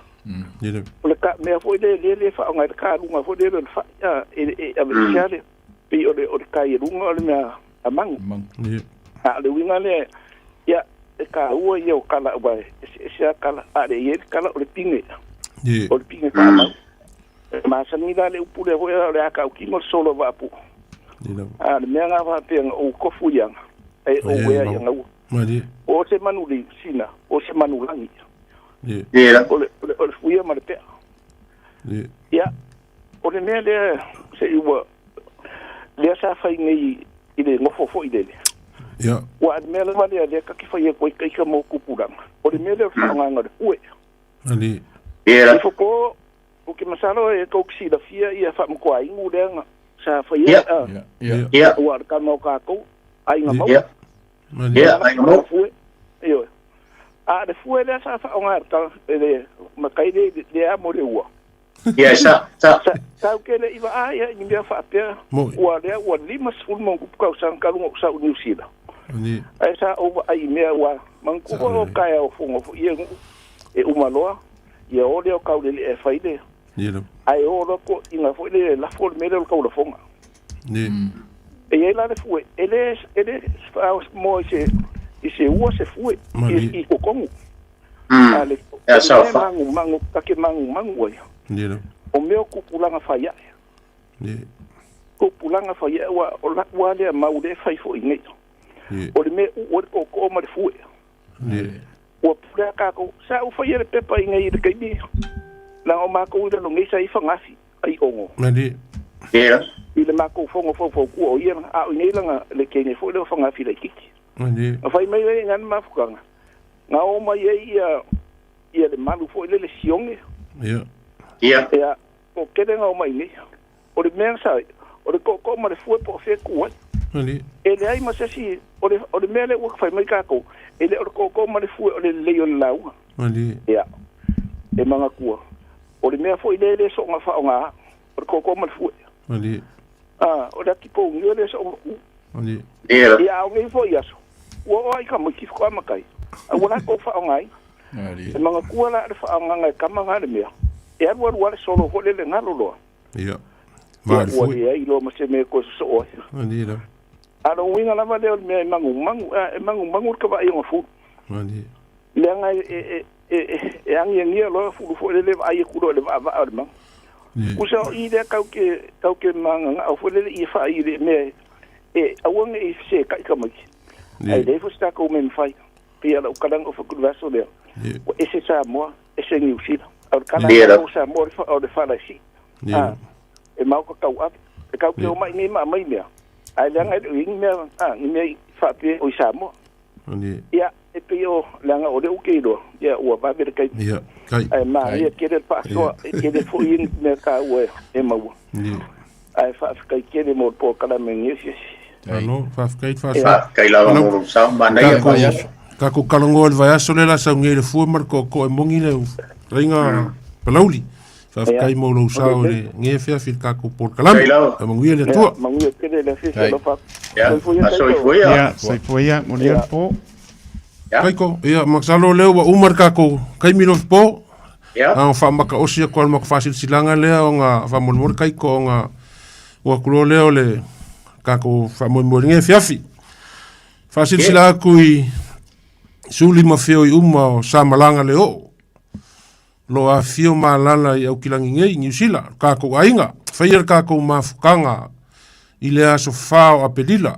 Ni la.
O le ka mea fo le le le wha ngai le ka alunga fo le le whai a e e ave siale. Pe o le o le kai alunga o le mea a mangu.
Mangu.
Ni.
A le winga le ia e ka ua ia o kala ua e se se a kala a le ia le kala o le pinge.
Ni.
O le pinge ka mau. Ma sangi la le upule hoi o le aka o kingo solo vapu.
Ni la.
A le mea ngā whapea o kofu ianga. E o
Ia,
wea
mau.
ianga ua.
Mali.
O se manu li sina, o se manu langi.
Ni.
Ia.
O le, o le, o le fuia ma le pea.
Ni.
Ia, o le mea lea se i ua, lea sa whai nei i le ngofo fo i lele.
Ia.
Ua le mea lava lea lea kaki whai e koe kaika mō kupuranga. O le mea lea o le whaanganga le ue.
Ali.
Ia.
I foko, o ke masalo e tau kisi la fia ia whaamkoa ingu lea nga. Sa whai e,
Ia.
a,
Ia. Ia.
Ia.
ua le kama o kākou, ai ngā mau.
Ia.
Mali.
Ia, ai ngā mau.
Fue. Io. A le fue lea sa whaonga ka le makai le le a mo le ua.
Ia, sa, sa.
Sa tau ke le iwa a ia ni mea whaapea
Moi.
ua lea ua lima sefulu ma kupu kau sang kalunga o sa u New Zealand.
Ali.
Ai sa o ai mea ua mangkupa o kaya o fongo fo ia ngu e umaloa ia o lea o kau lele e whai le.
Ni la.
Ai o loko inga fo le lafo le mele o le kau lafonga.
Ni.
E ia la le fue ele ele mo i se i se ua se fue
Mali.
i kokongu. A le
Ia, sa,
le
fa.
mangu mangu kake mangu mangu ai.
Ni la.
O mea o kupulanga whai ai.
Ni.
Kupulanga whai ai ua o la ua lea mau le whai fo i nei.
Ni.
O le mea u o le koko ma le fue.
Ni.
Ua pulea kākou. Sa u whai e le pepa i ngai i le kaimi. Nā o mākou i lalo ngai sa i whangafi ai ongo.
Mali.
Ia.
I le makou fono faufautua o ia a o i nei laga le teine foi lea o Fagafila laitiiti. Na fai mai ai gana mafukaga na o mai ai ia ia le malu foi lele sione.
Ia.
Ia.
Ia, o tele na o mai nei. O le mea sa o le koko ma le fue po o fea ku ai. E leai ma se isi o le o le mea lea ua fai mai tatou, e le o le koko ma le fue o le lelei o le lauga. Ia, e manatua, o le mea foi lea e le soona faaaoga, o le koko ma le fue. Ah, o le atipouni e le soona tu. Ia, a o nei foi aso, ua oo lava i tamaiti faatoa matai, a ua latou faaaogaina. E manatua la le faaaogaga e tama na le mea, e alu alu lava le solo foi lele galo loa.
Ia.
Ia, ua leai loa ma se mea e toe sosoo ai.
Malie lava.
A o le uiga lava lea o le mea e manumanu, e manumanu le tavaai o na fulu.
Malie.
Leaga e, e, e, e, e agiagia loa fulu foi lele vaai atu loa i le vaavaa o le manu. Usa o i lea tau ke, tau ke magagao foi lele i e faai i le mea e aua ne i fesetai tamaiti. Ae leai foi se tatou mea e mafai. Pei lava o lau tala na ou fai atu i le vaiaso lea, ua ese Samoa, ese Niu Sila. A o le tala a tatou Samoa o le fala e sii. A, e maota tauave. E tatou te omai nei ma aumai mea, ae leaga e le o i ai ni mea, a, ni mea i faapea o i Samoa. Ia, e pei o, leaga o lea ou te iloa, ia, ua vave le taimi.
Ia, kai.
Ae manaia tele le faasoa, e tele foi ni mea taua e maua. Ae faafetai tele mo le polokalame i lenei asiasi.
Malo, faafetai le faasoa.
Faafetai lava mo lou sao, manaia.
Tatou talanoa i le vaiaso lea la sau nei le fua ma le tootoo e moni le fetalaiga Palauli. Faafetai mo lou sao i lenei afiafi i le tatou polokalame. Ia manuia le Atua.
Manuia tele le afiafi alofa atu.
Soifua ia.
Ia, soifua ia, manuia le po.
Kaiko, ia, masalo lea ua uma le tatou taimi Lofipo. A o faamataosi atu lava ma faasilasilaga lea ona faamolemole Kaiko ona ua atu loa lea o le tatou faamoemoe i lenei afiafi. Faasilasila atu i suli ma feoi uma o Samalaga le oo. Lo afifio ma alala i Aukilagi nei, Niu Sila, lo tatou aiga. Faia le tatou mafutaga i le aso 4 o Aperila.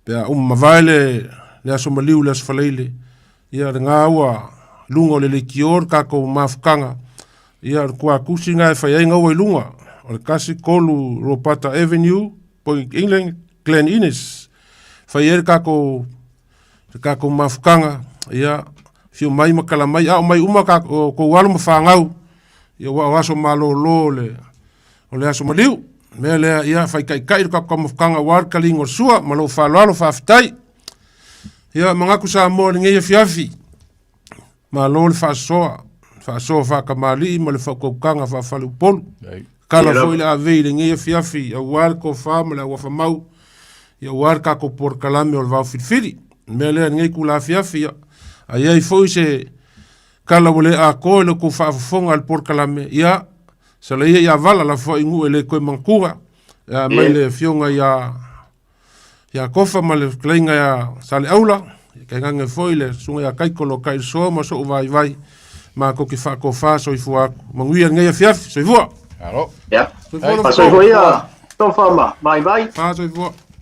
Pe a uma mavae le, le aso maliu le aso Faraile, ia lena ua luga o le leitio le tatou mafutaga, ia o le tuatusi lena e fai ai gaua i luga, o le 13 Ropata Avenue, Point England, Glen Innes. Fai ai le tatou le tatou mafutaga, ia afio mai ma tala mai, ao mai uma kou alo ma fanau, ia aua o aso malolo o le o le aso maliu. O le mea lea, ia faitaitai le tatou mafutaga aua le taliga o le sua ma lou faaaloalo, faafetai. Ia manatu Samoa i lenei afiafi, malo le faasoa, faasoa faatamalii ma le faautautaga faafaleupolu. Kala foi le avei i lenei afiafi aua le tofa ma le auafamau, ia aua le tatou polokalame o le vao filifili. O le mea lea i lenei itula afiafi, ia, a i ai foi se kala ua le atoa i le tou faafofoga i le polokalame, ia, Sala ia ia vala la foi nuu e le toe manatua. Ia mai le afioga ia ia Kofa ma le fetalaiga ia Saleaula, tainane foi le susuga ia Kaiko lo Tailisoa ma sou vaivai matou te faatofa soifua atu. Manuia lenei afiafi. Soifua.
Alo.
Ia.
Soifua
Soifua ia. Tofa ma vaivai.
Fa soifua.